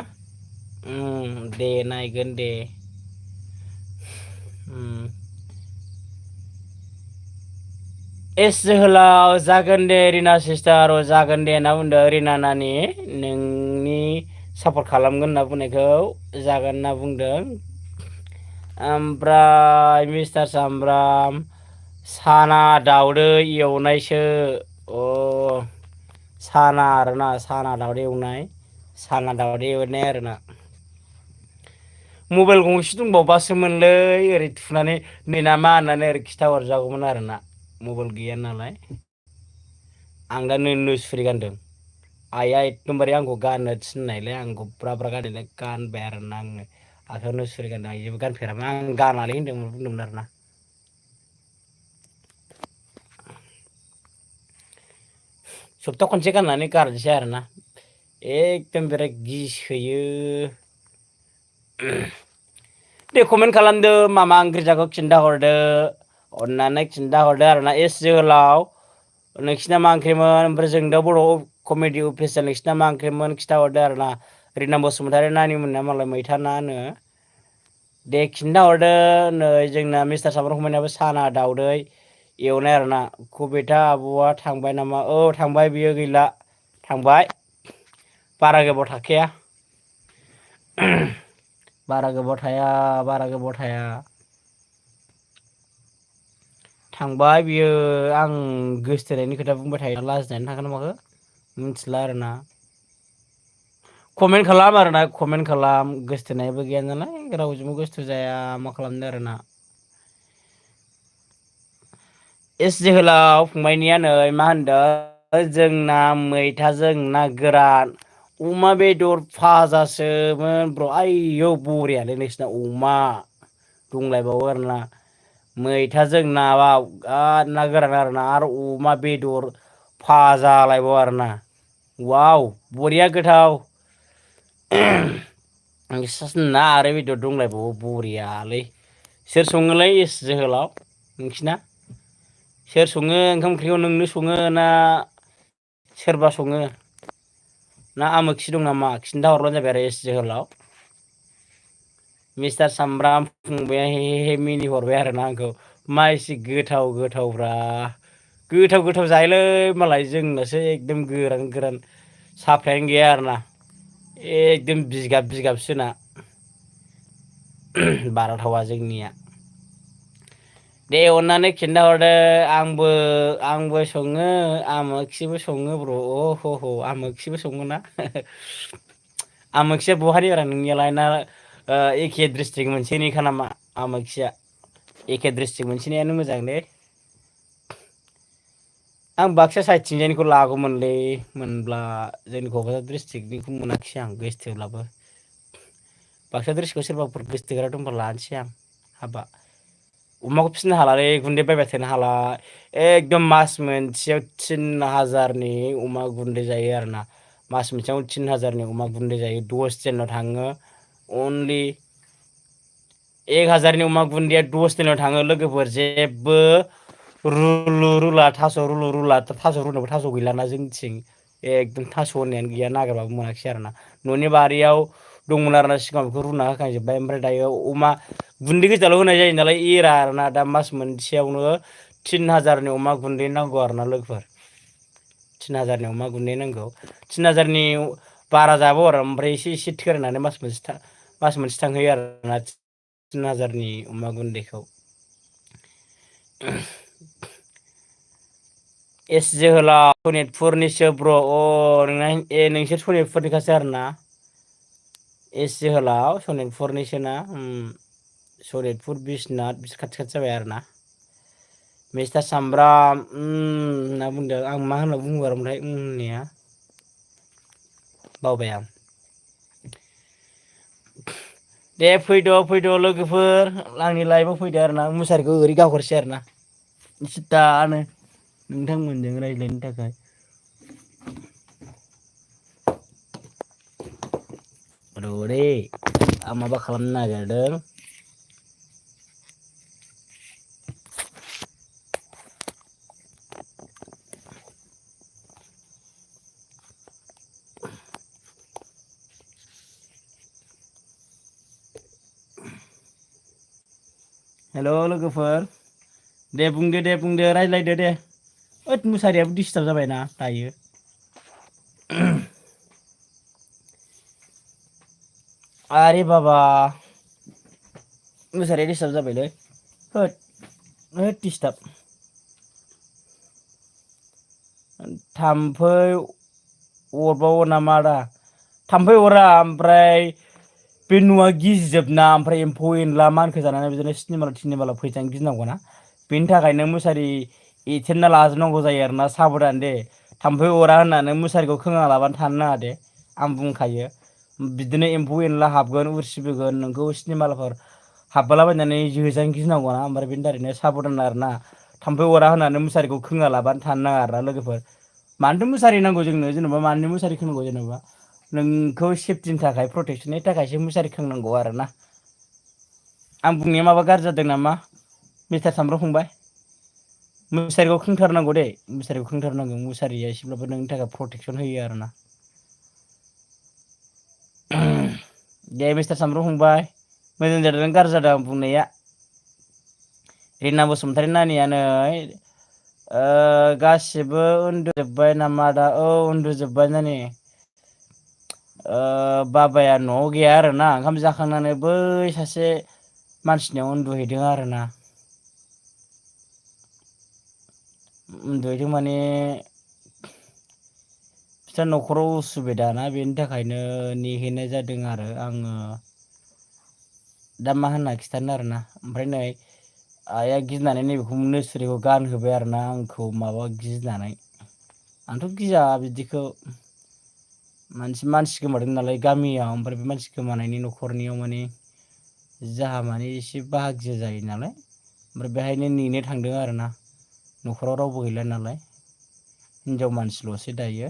दे नायगोन दे एस जोहोलाव जागोन दे रिना सिस्टार जागोन दे होनना बुंदों रिना नानि नोंनि सापर्ट खालामगोन होनना बुंनायखौ जागोन होनना बुंदों ओमफ्राय मिस्टार सामब्राम साना दाउदै एवनायसो साना आरोना साना दाउदै एवनाय आरोना मबाइल गंसे दंबावबासोमोनलै ओरै थुनानै नै ना मा होननानै ओरै खिथाहरजागौमोन आरोना मबाइल गैया नालाय आं दा नोसुरि गानदों आइया एकदमबारे आंखौ गाननो थिननायलाय आंखौ ब्रा ब्रा गाननायलाय गानबाय आरोना आङो आखायाव नोसुरि गानदों आं जेबो गानफेरामोन आं गानालै बुंदोंमोन आरोना सप्ता खनसे गाननानै गारनोसै आरोना एकदम बिराद गिसोयो दे कमेन्ट खालामदो मा ओंख्रि जाखो खिन्थाहरदो अननानै खिन्थाहरदो आरोना एस जोहोलाव नोंसिना मा ओंख्रिमोन ओमफ्राय जों दा बर' कमेडि अफिसियेल नोंसिना मा ओंख्रिमोन खिन्थाहरदो आरोना रिना बसुमतारी नानि मोनना मालाय मैथा ना होनो दे खिन्थाहरदो नै जोंना मिस्टार सामब्राम फंबायनाबो साना दाउदै एवनाय आरोना कबिता आब'आ थांबाय नामा थांबाय बियो गैला थांबाय बारा गोबाव थाखाया बारा गोबाव थाया थांबाय बियो आं गोसथोनायनि खोथा बुंबाय थायो लाजिनानै थागोन ना माखो मिथिला आरोना कमेन्ट खालाम आरोना कमेन्ट खालाम गोसथोनायबो गैया नालाय रावजोंबो गोसथो जाया मा खालामदो आरोना एस जोहोलाव फंबायनिया नै मा होनदों जोंना मैथाजों ना गोरान अमा बेदर फाजासोमोन ब्र' आयौ बरियालै नोंसिना अमा दंलायबावो आरोना मैथाजों नाबाव ना गोरान आरोना आरो अमा बेदर फाजालायबाव आरोना वाव बरिया गोथाव ना आरो बेदर दंलायबावो बरियालै सोर सङोलै एस जोहोलाव नोंसिना सोर सङो ओंखाम ओंख्रिखौ नोंनो सङो ना सोरबा सङो ना आमोखि दं नामा खिन्थाहरबानो जाबाय आरो एस जोहोलाव मिस्टार सामब्राम फुंबाया हे मिनि हरबाय आरोना आंखौ मा एसे गोथाव गोथावब्रा गोथाव गोथाव जायोलै मालाय जोंनासो एकदम गोरान गोरान साफायानो गैया आरोना एकदम बिगाब बिगाबसोना बाराथावा जोंनिया दे अननानै खिन्थाहरदो आंबो सङो आमोखिबो सङो ब्र' अ ह आमोखिबो सङो ना आमोखिया बहानि आरो नोंनियालाय ना एखे ड्रिस्ट्रिक्ट मोनसेनिखा नामा आमोखिया एखे ड्रिस्ट्रिक्ट मोनसेनियानो मोजां दे आं बाक्सा साइडथिंजायनिखौ लागौमोनलै मोनब्ला जोंनि क'क्राझार डिस्ट्रिक्टनिखौ मोनाखिसै आं गोसोथोब्लाबो बाक्सा ड्रिस्टिकआव सोरबाफोर गोसोथोग्रा दंबा लानोसै आं हाबा अमाखौ फिसिनो हालालै गुन्दै बायबाय थानो हाला एकदम मास मोनसेयाव 3000नि अमा गुन्दै जायो आरोना मास मोनसेयाव 3000नि अमा गुन्दै जायो 10 दिनाव थाङो अनलि 1000नि अमा गुन्दैया 10 दिनाव थाङो लोगोफोर जेबो रुलु रुला थास' रुलु रुला थास' रुनोबो थास' गैलाना जोंनिथिं एकदम थास' होननायानो गैया नागिरबाबो मोनाखिसै आरोना न'नि बारियाव दंमोन आरोना सिगाङाव बेखौ रुना होखांजोब्बाय ओमफ्राय दायो अमा गुन्दै गोजाल' होनाय जायो नालाय एरा आरोना दा मास मोनसेयावनो 3000नि अमा गुन्दै नांगौ आरोना लोगोफोर 3000नि अमा गुन्दै नांगौ 3000नि बारा जाबाव आरो ओमफ्राय एसे थोरायनानै मास मोनसे थांहोयो आरोना 3000नि अमा गुन्दैखौ एस जोहोलाव सनितपुरनिसो ब्र' अ नोंसोर सनितपुरनिखासो आरोना एस जोहोलाव सनितपुरनिसोना सनितपुर बिसनाथ बिसोर खाथि खाथि जाबाय आरोना मिस्टार सामब्राम होनना बुंदों आं मा होनना बुंहरोमोनथाय होननाया बावबाय आं दे फैद' लोगोफोर आंनि लाइफआव फैदो आरोना मुसारिखौ ओरै गावहरसै आरोना सिददानो नोंथांमोनजों रायज्लायनो थाखाय र'दे आं माबा खालामनो नागिरदों हेल' लोगोफोर दे बुंदो रायज्लायदो दे ओद मुसारियाबो दिस्टार्ब जाबायना दायो आरे बाबा मुसारिया दिस्टार्ब जाबायलै होद दिस्टार्ब थाम्फै अरबावो नामा आदा थाम्फै अरा ओमफ्राय बे न'आ गिजिजोबना ओमफ्राय एम्फौ एनला मानखो जानानै बिदिनो सिनिबाला फैजानो गिनांगौना बेनि थाखायनो मुसारि एथेबना लाजोबनांगौ जायो आरोना साबधान दे थाम्फै अरा होननानै मुसारिखौ खोङा लाबानो थानो नाङा दे आं बुंखायो बिदिनो एम्फौ एनला हाबगोन उरसिबोगोन नोंखौ सिनिमालाफोर हाबबोलाबायनानै जोजानो गिनांगौना ओमफ्राय बेनि थाखायनो साबधान आरोना थाम्फै अरा होननानै मुसारिखौ खोङा लाबानो थानो नाङा आरोना लोगोफोर मानोथो मुसारि नांगौ जोंनो जेनेबा मानो मुसारि खोंनांगौ जेनेबा नोंखौ सेफटिनि थाखाय प्रटेकसननि थाखायसो मुसारि खोंनांगौ आरोना आं बुंनाया माबा गाज्रि जादों नामा मिस्टार सामब्राम फंबाय मुसारिखौ खोंथारनांगौ दे मुसारिखौ खोंथारनांगौ मुसारिया एसेब्लाबो नोंनि थाखाय प्रटेकसन होयो आरोना दे मिस्टार सामब्राम फंबाय मोजां जादों गाज्रि जादों आं बुंनाया रिना बसुमतारी नानिया नै गासिबो उन्दुजोब्बाय नामा दा औ उन्दुजोब्बाय नानि बाबाया न'आव गैया आरोना ओंखाम जाखांनानै बै सासे मानसिनियाव उन्दुहैदों आरोना उन्दुहैदों माने बिस्रा न'खराव उसुबिदा ना बेनि थाखायनो नेहैनाय जादों आरो आङो दा मा होनना खिन्थानो आरोना ओमफ्राय नै आइया गिनानै नैबेखौ नोरसोरिखौ गानहोबाय आरोना आंखौ माबा गिनानै आंथ' गिया बिदिखौ मानसि गोमादों नालाय गामियाव ओमफ्राय बे मानसि गोमानायनि न'खरनियाव माने जाहा माने एसे बाहागि जायो नालाय ओमफ्राय बेहायनो नेनो थांदों आरोना न'खराव रावबो गैला नालाय हिनजाव मानसिल'सो दायो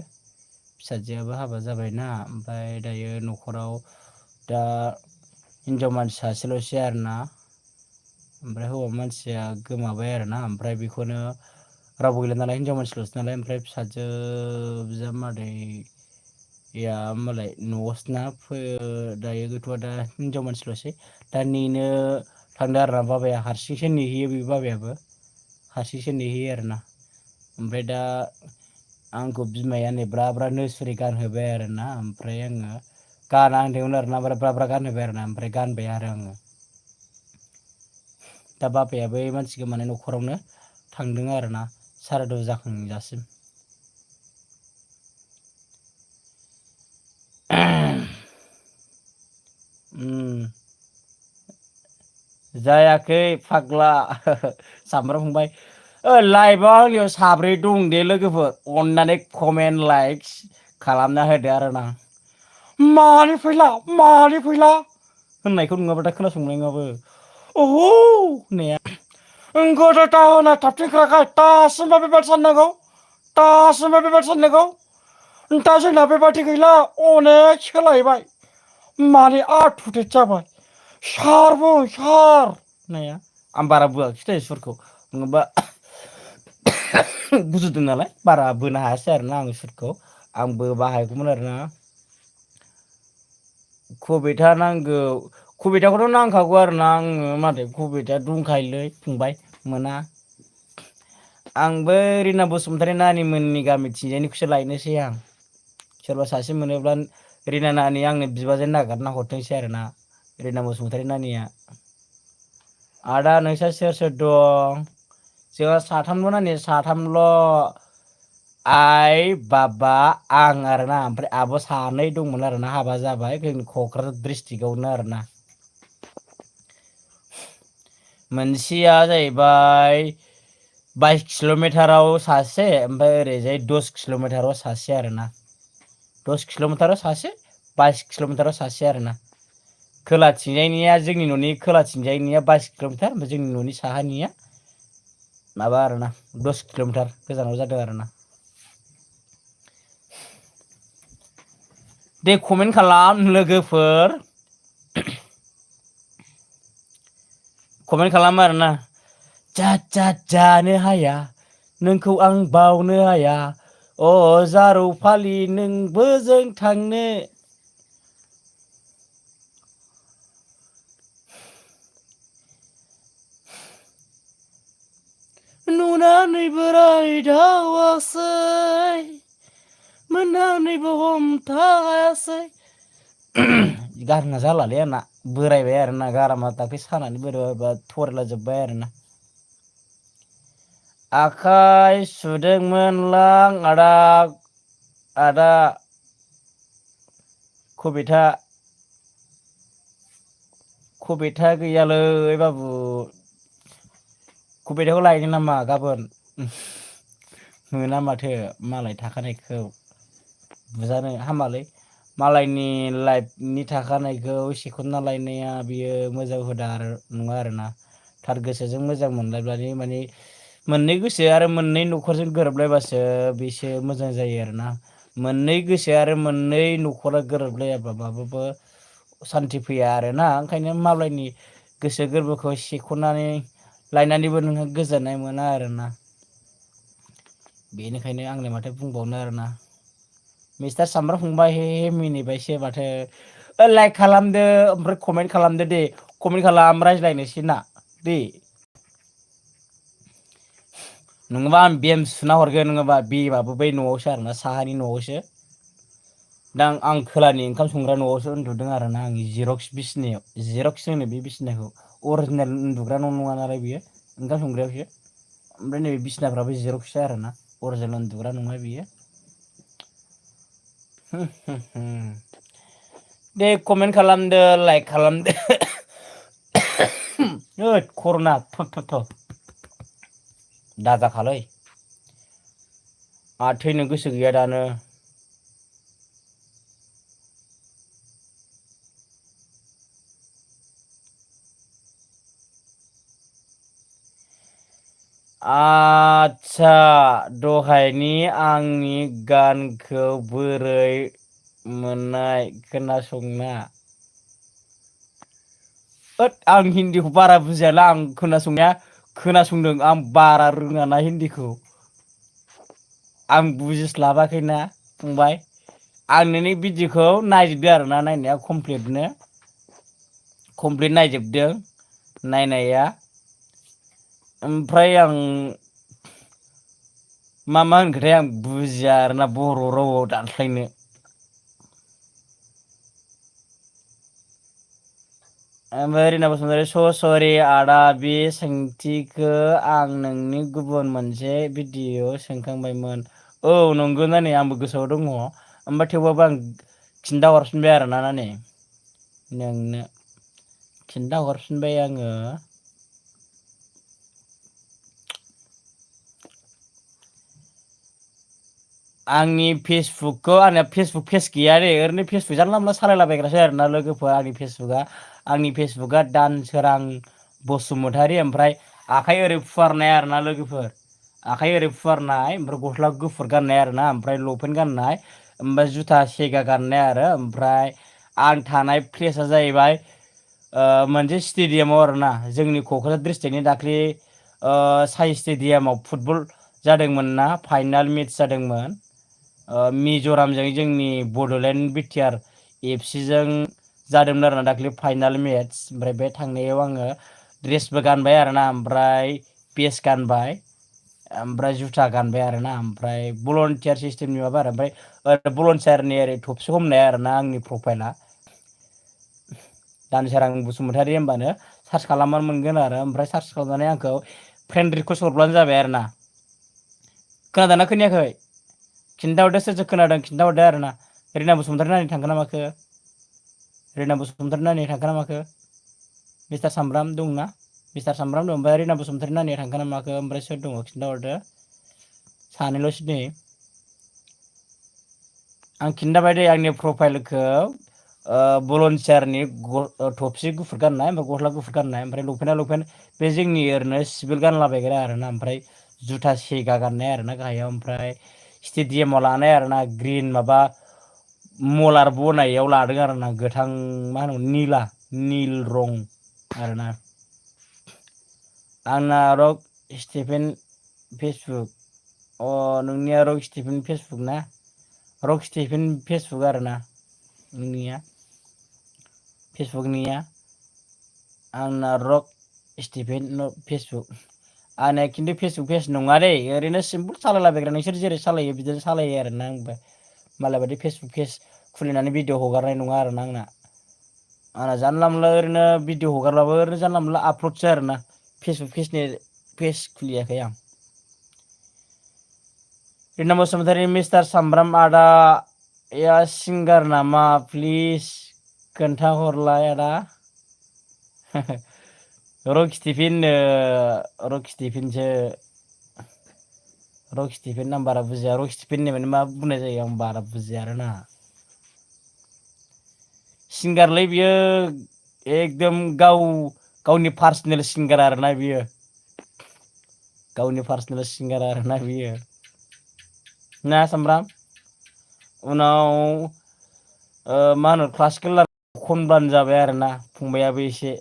फिसाजोआबो हाबा जाबायना ओमफ्राय दायो न'खराव दा हिनजाव मानसि सासेल'सै आरोना ओमफ्राय हौवा मानसिया गोमाबाय आरोना ओमफ्राय बेखौनो रावबो गैला नालाय हिनजाव मानसिल'सै नालाय ओमफ्राय फिसाजो बिजामादै या मालाय न'आवसो ना दायो गैथ'आ दा हिनजाव मानसिल'सै दा नेनो थांदों आरोना बाबाया हारसिंसो नेहैयो बे बाबायाबो हारसिंसो नेहैयो आरोना ओमफ्राय दा आंखौ बिमाया नै ब्रा ब्रा नोरसरि गानहोबाय आरोना ओमफ्राय आङो गाना होनदोंमोन आरोना ओमफ्राय ब्रा ब्रा गानहोबाय आरोना ओमफ्राय गानबाय आरो आङो दा बाबाया बै मानसि गोमानाय न'खरावनो थांदों आरोना सारादु जाखांजासिम जायाखै फाग्ला सामब्राम फंबाय लाइभआव आंनियाव साब्रै दं दे लोगोफोर अननानै कमेन्ट लाइक खालामना होदो आरोना मानि फैला होननायखौ नङाबाथाय खोनासंनायाबो ओहो होननाया गोदो दाहोना थाबथिंखाग्रा दासिमबो बेबायदि साननांगौ दा जोंना बेबादि गैला अनेक सोलायबाय माने आथुदेट जाबाय सारबो सार होननाया आं बारा बोआखै दे सुरखौ नङाबा गुजुदों नालाय बारा बोनो हायासै आरोना आं सुरखौ आं बोबा हागौमोन आरोना कभिडा नांगौ कभिडखौथ' नांखागौ आरोना आङो माथो कभिडा दंखायोलै फंबाय मोना आंबो रिना बसुमतारी नानिमोननि गामिथिंजायनिखौसो लायनोसै आं सोरबा सासे मोनोब्ला रिना नानि आंनो बिबाजै नागिरना हरथोंसै आरोना रिना बसुमतारी नानिया आदा नोंस्रा सोर सोर दं जोंहा साथामल' नानि साथामल' आइ बाबा आं आरोना ओमफ्राय आब' सानै दंमोन आरोना हाबा जाबाय जोंनि क'क्राझार डिस्ट्रिक्टआवनो आरोना मोनसेया जाहैबाय 22 किल'मिटाराव सासे ओमफ्राय ओरैजाय 10 किल'मिटाराव सासे आरोना 10 किल'मिटाराव सासे 22 किल'मिटाराव सासे आरोना खोलाथिंजायनिया जोंनि न'नि खोलाथिंजायनिया 22 किल'मिटार ओमफ्राय जोंनि न'नि साहानिया माबा आरोना 10 किल'मिटार गोजानाव जादों आरोना दे कमेन्ट खालाम लोगोफोर कमेन्ट खालाम आरोना जानो हाया नोंखौ आं बावनो हाया अ जारौ फालि नोंबो जों थांनो नुनानै बोरायदावासै मोननानैबो हमथायासै गारना जालालै आंना बोरायबाय आरोना गारामा दाख्लै सानानै बोरैबा थरायला जोब्बाय आरोना आखाइ सुदोंमोनलां आदा कभिडा गैयालै बाबु कभिडखौ लायगोन नामा गाबोन मोना माथो मालाय थाखानायखौ बुजानो हामालै मालायनि लाइफनि थाखानायखौ सेखना लायनाया बियो मोजां हुदा नङा आरोना थार गोसोजों मोजां मोनलायब्लानो माने मोननै गोसो आरो मोननै न'खरजों गोरोबलायबासो बेसो मोजां जायो आरोना मोननै गोसो आरो मोननै न'खरा गोरोबलायाबा माबाबो सान्थि फैया आरोना ओंखायनो मालायनि गोसो गोरबोखौ सेख'नानै लायनानैबो नोङो गोजोननाय मोना आरोना बेनिखायनो आंलाय माथो बुंबावनो आरोना मिस्टार सामब्राम फंबाय मिनिबायसो माथो लाइक खालामदो ओमफ्राय कमेन्ट खालामदो दे कमेन्ट खालाम रायज्लायनोसै ना दे नङाबा आं बेम सुना हरगोन नङाबा बेमाबो बै न'आवसो आरोना साहानि न'आवसो दा आं खोलानि ओंखाम संग्रा न'आवसो उन्दुदों आरोना आं जिरक्स बिसिनायाव जिरक्स होनो बे बिसिनाखौ अरिजिनेल उन्दुग्रा न' नङा नालाय बियो ओंखाम संग्रायावसो ओमफ्राय नैबे बिसिनाफ्राबो जिरक्ससो आरोना अरिजिनेल उन्दुग्रा नङा बियो दे कमेन्ट खालामदो लाइक खालामदो ओइ कर'ना थ' दाजाखालै आहा थैनो गोसो गैया दानो आच्छा दहायनि आंनि गानखौ बोरै मोननाय खोनासंना आं हिन्दीखौ बारा बुजियाला आं खोनासंदों आं बारा रोङाना हिन्दीखौ आं बुजिस्लाबाखैना फंबाय आं नोंनि भिडिअखौ नायजोबदो आरोना नायनाया कमप्लिट नायजोबदों नायनाया ओमफ्राय आं मा होनखोथाय आं बुजिया आरोना बर' रावआव दानस्लायनो ओमफ्राय रिना बसुमतारी सरि आदा बे सोंथिखौ आं नोंनि गुबुन मोनसे भिडिअ सोंखांबायमोन औ नंगौ नानि आंबो गोसोआव दङ ओमफ्राय थेवबाबो आं खिन्था हरफिनबाय आरोना नानि नोंनो खिन्था हरफिनबाय आङो आंनि फेसबुकखौ आंनिया फेसबुक पेज गैया दे ओरैनो फेसबुक जानला मोनला सालायलाबायग्रासो आरोना लोगोफोर आंनि फेसबुकआ दानसोरां बसुमतारी ओमफ्राय आखाइ ओरै फुवारनाय आरोना लोगोफोर आखाइ ओरै फुवारनाय ओमफ्राय गस्ला गुफुर गाननाय आरोना ओमफ्राय लंपेन्ट गाननाय ओमफ्राय जुथा सेगा गाननाय आरो ओमफ्राय आं थानाय प्लेसआ जाहैबाय मोनसे स्टेडियामाव आरोना जोंनि क'क्राझार डिस्ट्रिक्टनि दाख्लै साइ स्टेडियामाव फुटबल जादोंमोन ना फाइनाल मेट्च जादोंमोन मिज'रामजों जोंनि बड'लेण्ड बिटिआर एफसिजों जादोंमोन आरोना दाख्लै फाइनाल मेट्च ओमफ्राय बे थांनायाव आङो ड्रेसबो गानबाय आरोना ओमफ्राय पेस गानबाय ओमफ्राय जुथा गानबाय आरोना ओमफ्राय भलन्टियार सिस्टेमनि माबा आरो ओमफ्राय भलन्टियारनि ओरै थफि हमनाय आरोना आंनि प्रफाइला दानसोरां बसुमतारी होनबानो सार्च खालामबानो मोनगोन आरो ओमफ्राय सार्च खालामनानै आंखौ फ्रेन्ड रिकुवेस्ट हरब्लानो जाबाय आरोना खोनादोंना खोनायाखै खिन्थाहरदो सोर सोर खोनादों खिन्थाहरदो आरोना रिना बसुमतारी नानि थांखोना माखो रिना बसुमतारी नानिया थांखोना माखो मिस्टार सामब्राम दंना मिस्टार सामब्राम दं ओमफ्राय रिना बसुमतारी नानिया थांखोना माखो ओमफ्राय सोर दङ खिन्थाहरदो सानैल'सो नै आं खिन्थाबाय दे आंनि प्रफाइलखौ भलन्टियारनि थफि गुफुर गाननाय ओमफ्राय गस्ला गुफुर गाननाय ओमफ्राय लंपेन्ट बे जोंनि ओरैनो सिभिल गानलाबायग्रा आरोना ओमफ्राय जुथा सेगा गाननाय आरोना गाहायाव ओमफ्राय स्टेडियामाव लानाय आरोना ग्रिन माबा मलार बनायाव लादों आरोना गोथां मा होनो निल रं आरोना आंना रक स्टिफेन फेसबुक नोंनिया रक स्टिफेन फेसबुक ना रक स्टिफेन फेसबुक आरोना नोंनिया फेसबुकनिया आंना रक स्टिफेन फेसबुक आंना खिन्थु फेसबुक पेज नङा दै ओरैनो सिम्पोल सालायलाबायग्रा नोंसोर जेरै सालायो बिदिनो सालायो आरोना आंबो मालाय बादि फेसबुक पेज खुलिनानै भिडिअ हगारनाय नङा आरोना आंना जानला मोनला ओरैनो भिडिअ हगारब्लाबो ओरैनो जानला मोनला आपल'डसो आरोना फेसबुक पेज खुलियाखै आं रिना बसुमतारी मिस्टार सामब्राम आदा सिंगार नामा प्लिज खोन्थाहरलाय आदा रक स्टिफेनसो रक स्टिफेन आं बारा बुजिया रक स्टिफेन होननाय माने मा बुंनाय जायो आं बारा बुजिया आरोना सिंगारलै बियो एकदम गावनि पार्सनेल सिंगार आरोना बियो गावनि पार्सनेल सिंगार आरोना बियो ना सामब्राम उनाव मा होनो क्लासिकेल लाना खनबानो जाबाय आरोना फंबायाबो एसे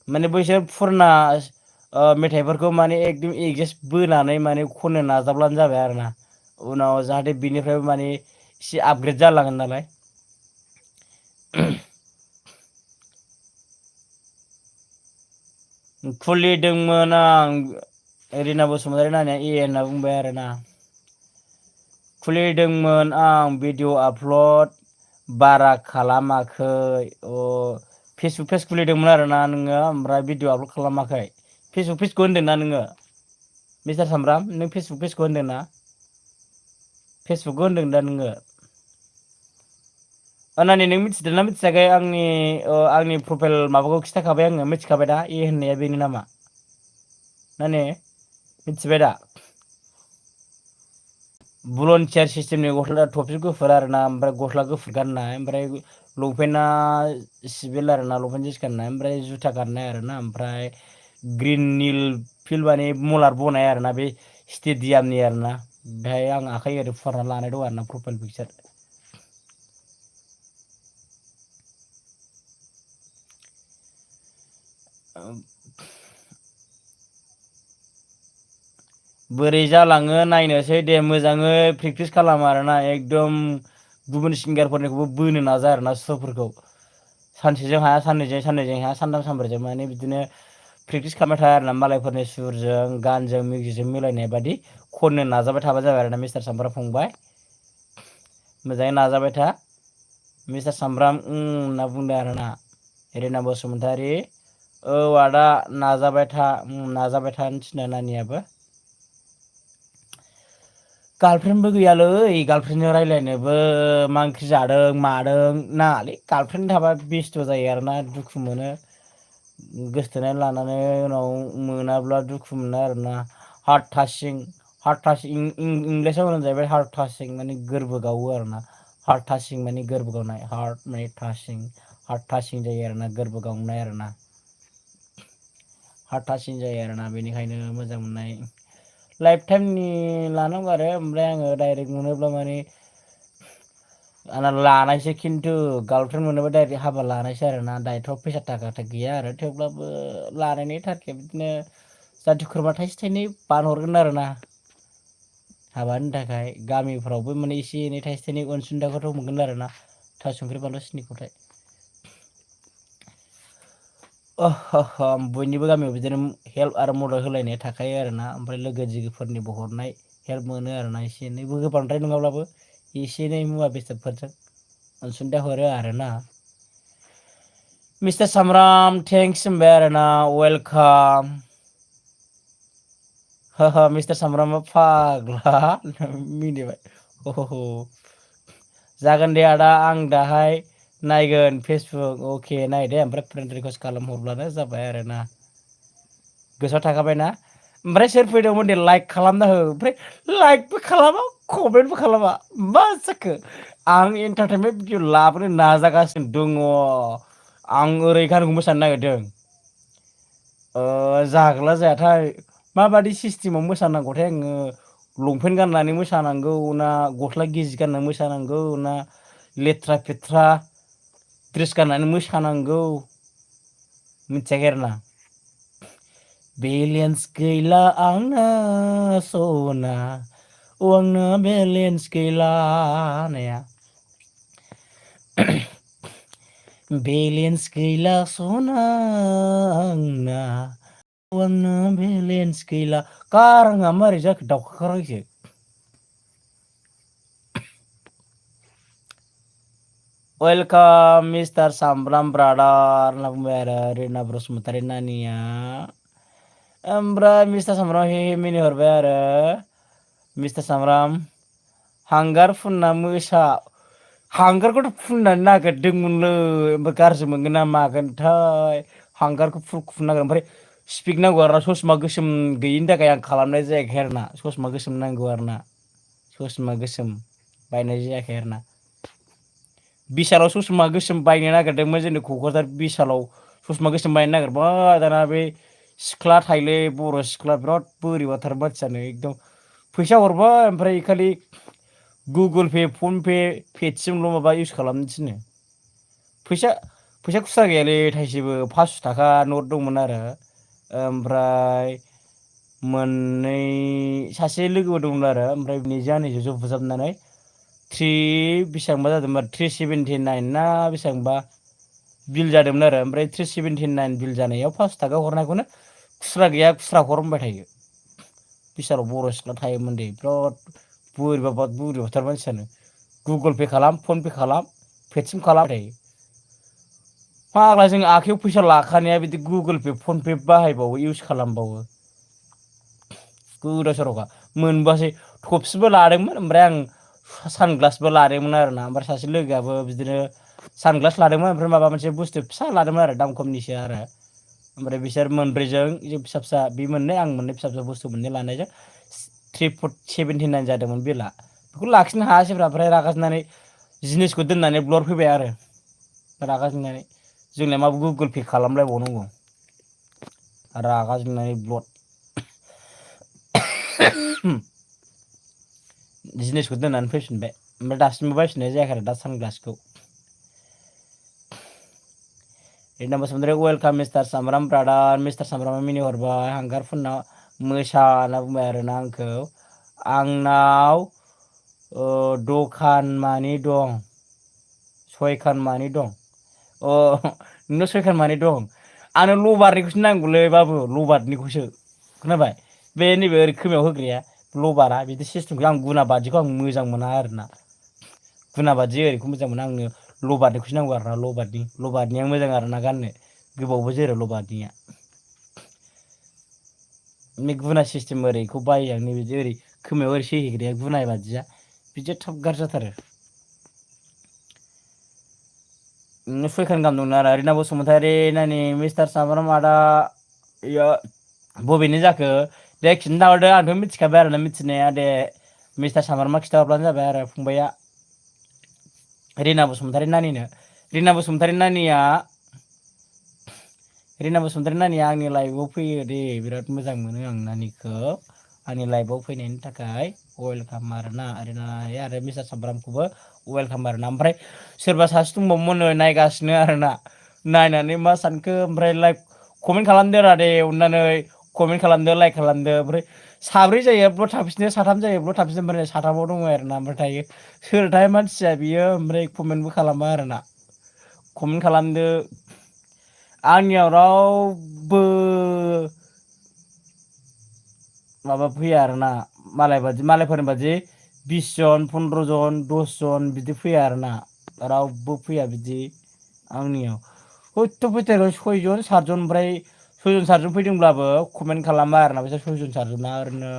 माने बैसोर फुरना मेथाइफोरखौ माने एकदम एगजास्ट बोनानै माने खननो नाजाब्लानो जाबाय आरोना उनाव जाहाथे बिनिफ्रायबो माने एसे आपग्रेड जालांगोन नालाय खुलिदोंमोन आं रिना बसुमतारी नानिया होनना बुंबाय आरोना खुलिदोंमोन आं भिडिअ आपल'ड बारा खालामाखै फेसबुक पेज खुलिदोंमोन आरोना नोङो ओमफ्राय भिडिअ आपल'ड खालामाखै फेसबुक पेजखौ होनदोंना नोङो मिस्टार सामब्राम नों फेसबुक पेजखौ होनदोंना फेसबुकखौ होनदों दा नोङो नानि नों मिथिदोंना मिथियाखै आंनि प्रफाइल माबाखौ खिन्थाखाबाय आङो मिथिखाबाय दा होननाया बेनो नामा नानि मिथिबाय दा भलन्टियार सिस्टेमनि गस्ला थफि गुफुर आरोना ओमफ्राय गस्ला गुफुर गाननाय ओमफ्राय लंपेन्टआ सिभिल आरोना लंपेन्ट जिन्स गाननाय ओमफ्राय जुथा गाननाय आरोना ओमफ्राय ग्रिन निल फिल्ड माने मलार बनाय आरोना बे स्टेडियामनि आरोना बेहाय आं आखाइ ओरै फुवारना लानाय दं आरोना प्रफाइल पिकचार बोरै जालाङो नायनोसै दे मोजाङै प्रेक्टिस खालाम आरोना एकदम गुबुन सिंगारफोरनिखौबो बोनो नाजा आरोना सुरफोरखौ सानसेजों हाया साननैजों हाया सानथाम सानब्रैजों माने बिदिनो प्रेक्टिस खालामबाय थाया आरोना मालायफोरनि सुरजों गानजों मिउजिकजों मिलायनाय बादि खननो नाजाबाय थाबा जाबाय आरोना मिस्टार सामब्राम फंबाय मोजाङै नाजाबाय था मिस्टार सामब्राम होनना बुंदों आरोना रिना बसुमतारी औ आदा नाजाबाय था होननो थिनो नानियाबो गार्लफ्रेन्डबो गैयालै गार्लफ्रेन्डजों रायज्लायनोबो मा ओंख्रि जादों मादों नाङालै गार्लफ्रेन्ड थाबा बेस्थ' जायो आरोना दुखु मोनो गोसोथोनाय लानानै उनाव मोनाब्ला दुखु मोनो आरोना हार्ट टाचिं इंलिसाव होनो जाहैबाय हार्ट टाचिं माने गोरबो गावो आरोना हार्ट टाचिं माने गोरबो गावनाय हार्ट माने हार्ट टाचिं जायो आरोना गोरबो गावनाय आरोना हार्ट टाचिं जायो आरोना बेनिखायनो मोजां मोननाय लाइफ टाइमनि लानांगौ आरो ओमफ्राय आङो डाइरेक्ट मोनोब्ला माने आंना लानायसो खिन्थु गार्लफ्रेन्ड मोनोबा डाइरेक्ट हाबा लानायसो आरोना दायोथ' फैसा थाखा गैया आरो थेवब्लाबो लानायनि थारगेट बिदिनो जाथि खुरमा थाइसे थाइनै बानहरगोन आरोना हाबानि थाखाय गामिफ्रावबो माने एसे एनै थाइसे थाइनै अनसुंथाइखौथ' मोनगोन आरोना थाव संख्रि बानलु सिनिखौथाय बयनिबो गामियाव बिदिनो हेल्प आरो मदद होलायनाय थाखायो आरोना ओमफ्राय लोगो दिगिफोरनिबो हरनाय हेल्प मोनो आरोना एसे एनैबो गोबांद्राय नङाब्लाबो एसे एनै मुवा बेसादफोरजों अनसुंथाइ हरो आरोना मिस्टार सामब्राम थेंक्स होनबाय आरोना वेलकाम मिस्टार सामब्रामा फाग्ला मिनिबाय जागोन दे आदा आं दाहाय नायगोन फेसबुक अके नाय दे ओमफ्राय फ्रेन्ड रिकुवेस्ट खालामहरब्लानो जाबाय आरोना गोसोआव थाखाबायना ओमफ्राय सोर फैदोंमोन दे लाइक खालामना हो ओमफ्राय लाइकबो खालामा कमेन्टबो खालामा मा जाखो आं एन्टारटेनमेन्ट भिडिअ लाबोनो नाजागासिनो दङ आं ओरै गानखौ मोसानो नागिरदों जागोनना जायाथाय माबादि सिस्टेमाव मोसानांगौथाय आङो लंपेन्ट गाननानै मोसानांगौ ना गस्ला गिजि गाननानै मोसानांगौ ना लेथ्रा फेथ्रा ड्रेस गाननानै मोसानांगौ मिथियाखै आरोना बेलेन्स गैला आंना सना आंना बेलेन्स गैला होननाया बेलेन्स गैला सना आंना आंना बेलेन्स गैला गाराङा मारै जाखो दावखा गारांसो वेलकाम मिस्टार सामब्राम ब्रादार होनना बुंबाय आरो रिना बसुमतारी नानिया ओमफ्राय मिस्टार सामब्राम हे मिनिहरबाय आरो मिस्टार सामब्राम हांगार फुनना मोसा हांगारखौथ' फुननानै नागिरदोंमोनलै ओमफ्राय गाज्रि मोनगोन ना मागोनथाय हांगारखौ फुननांगोन ओमफ्राय स्पिक नांगौ आरो ससमा गोसोम गैयिनि थाखाय आं खालामनाय जायाखै आरोना ससमा गोसोम नांगौ आरोना ससमा गोसोम बायनाय जायाखै आरोना बिसालाव ससमा गोसोम बायनो नागिरदोंमोन जोंनि क'क्राझार बिसालाव ससमा गोसोम बायनो नागिरबाय दाना बे सिख्ला थाइले बर' सिख्ला बिराद बोरैबाथार मानसियानो एकदम फैसा हरबाय ओमफ्राय खालि गुगोल पे फन पे पेटिएमल' माबा इउस खालामनो थिनो फैसा खुस्रा गैयालै थाइसेबो 500 थाखा नट दंमोन आरो ओमफ्राय मोननै सासे लोगोबो दंमोन आरो ओमफ्राय नैजि आनैजों ज' बुजाबनानै बेसेबांबा जादोंमोन 379 ना बेसेबांबा बिल जादोंमोन आरो ओमफ्राय 379 बिल जानायाव 500 थाखा हरनायखौनो खुस्रा गैया खुस्रा हर होनबाय थायो बिसालाव बर' सिख्ला थायोमोन दे बिराद बोरैबाथार मानसियानो गुगोल पे खालाम फन पे खालाम पेटिएम खालाम थायो फाग्ला जों आखाइयाव फैसा लाखानाया बिदि गुगोल पे फन पे बाहायबावो इउस खालामबावो गोदाव सोरावखा मोनबोआसै थफसिबो लादोंमोन ओमफ्राय आं सानग्लासबो लादोंमोन आरोना ओमफ्राय सासे लोगोआबो बिदिनो सानग्लास लादोंमोन ओमफ्राय माबा मोनसे बुस्थु फिसा लादोंमोन आरो दाम खमनिसो आरो ओमफ्राय बिसोर मोनब्रैजों फिसा फिसा बे मोननै आं मोननै फिसा फिसा बुस्थु मोननै लानायजों 379 जादोंमोन बिला बेखौ लाखिनो हायासैब्रा ओमफ्राय रागा जोंनानै जिनिसखौ दोननानै ब्लर फैबाय आरो रागा जोंनानै जोंनिया मा गुगोल पे खालामलायबावनांगौ रागा जोंनानै ब्लड जिनिसखौ दोननानै फैफिनबाय ओमफ्राय दासिमबो बायफिननाय जायाखै आरो दा सानग्लासखौ रिना बसुमतारी वेलकाम मिस्टार सामब्राम ब्रादार मिस्टार सामब्रामा मिनिहरबाय हांगार फुनना मोसा होनना बुंबाय आरोना आंखौ आंनाव दखान मानि दं, सयखान मानि दं, नोंनाव सयखान मानि दं, आंनो लबारनिखौसो नांगौलै बाबु, लबारनिखौसो खोनाबाय, बे नैबे ओरै खोमायाव होग्राया लबारा बिदि सिस्टेमखौ आं गुना बादिखौ आं मोजां मोना आरोना, गुना बादि ओरैखौ मोजां मोना, आंनो लबारनिखौसो नांगौ आरोना, लबारनिया मोजां आरोना गाननो, गोबावबो जोरो लबारनिया, बे गुना सिस्टेम ओरैखौ बायो आं, नैबे ओरै खोमायाव ओरै सैहैग्राया गुनाय बादिया बिदिया थाब गाज्रि जाथारो। सयखान गाहाम दंनो आरो रिना बसुमतारी नानि मिस्टार सामब्राम आदा इयो बबेनि जाखो दे खिन्थाहरदो, आंथ' मिथिखाबाय आरोना मिथिनाया, दे मिस्टार सामब्रामा खिन्थाहरब्लानो जाबाय आरो फंबाइया रिना बसुमतारी नानिनो, रिना बसुमतारी नानिया आंनि लाइफआव फैयो दे, बिराद मोजां मोनो आं नानिखौ, आंनि लाइफआव फैनायनि थाखाय वेलकाम आरोना, आरो मिस्टार सामब्रामखौबो वेलकाम आरोना, ओमफ्राय सोरबा सासे दंबावोमोन नायगासिनो आरोना, नायनानै मा सानखो ओमफ्राय लाइक कमेन्ट खालामदो रा दे अननानै, कमेन्ट खालामदो, लाइक खालामदो, ओमफ्राय साब्रै जायो ब्लड थाफिनो, साथाम जायो ब्लड थाफिनो, ओमफ्राय साथामाव दङ आरोना, ओमफ्राय थायो सोरथाय मानसिया बियो, ओमफ्राय कमेन्टबो खालामा आरोना, कमेन्ट खालामदो, आंनियाव रावबो माबा फैया आरोना, मालायफोरनि बादि 20 जन 15 जन 10 जन बिदि फैया आरोना, रावबो फैया बिदि आंनियाव, हयथ' फैथारगोन 6 जन 7 जन, ओमफ्राय 6 जन 7 जन फैदोंब्लाबो कमेन्ट खालामा आरोना, बिसोर 6 जन 7 जना ओरैनो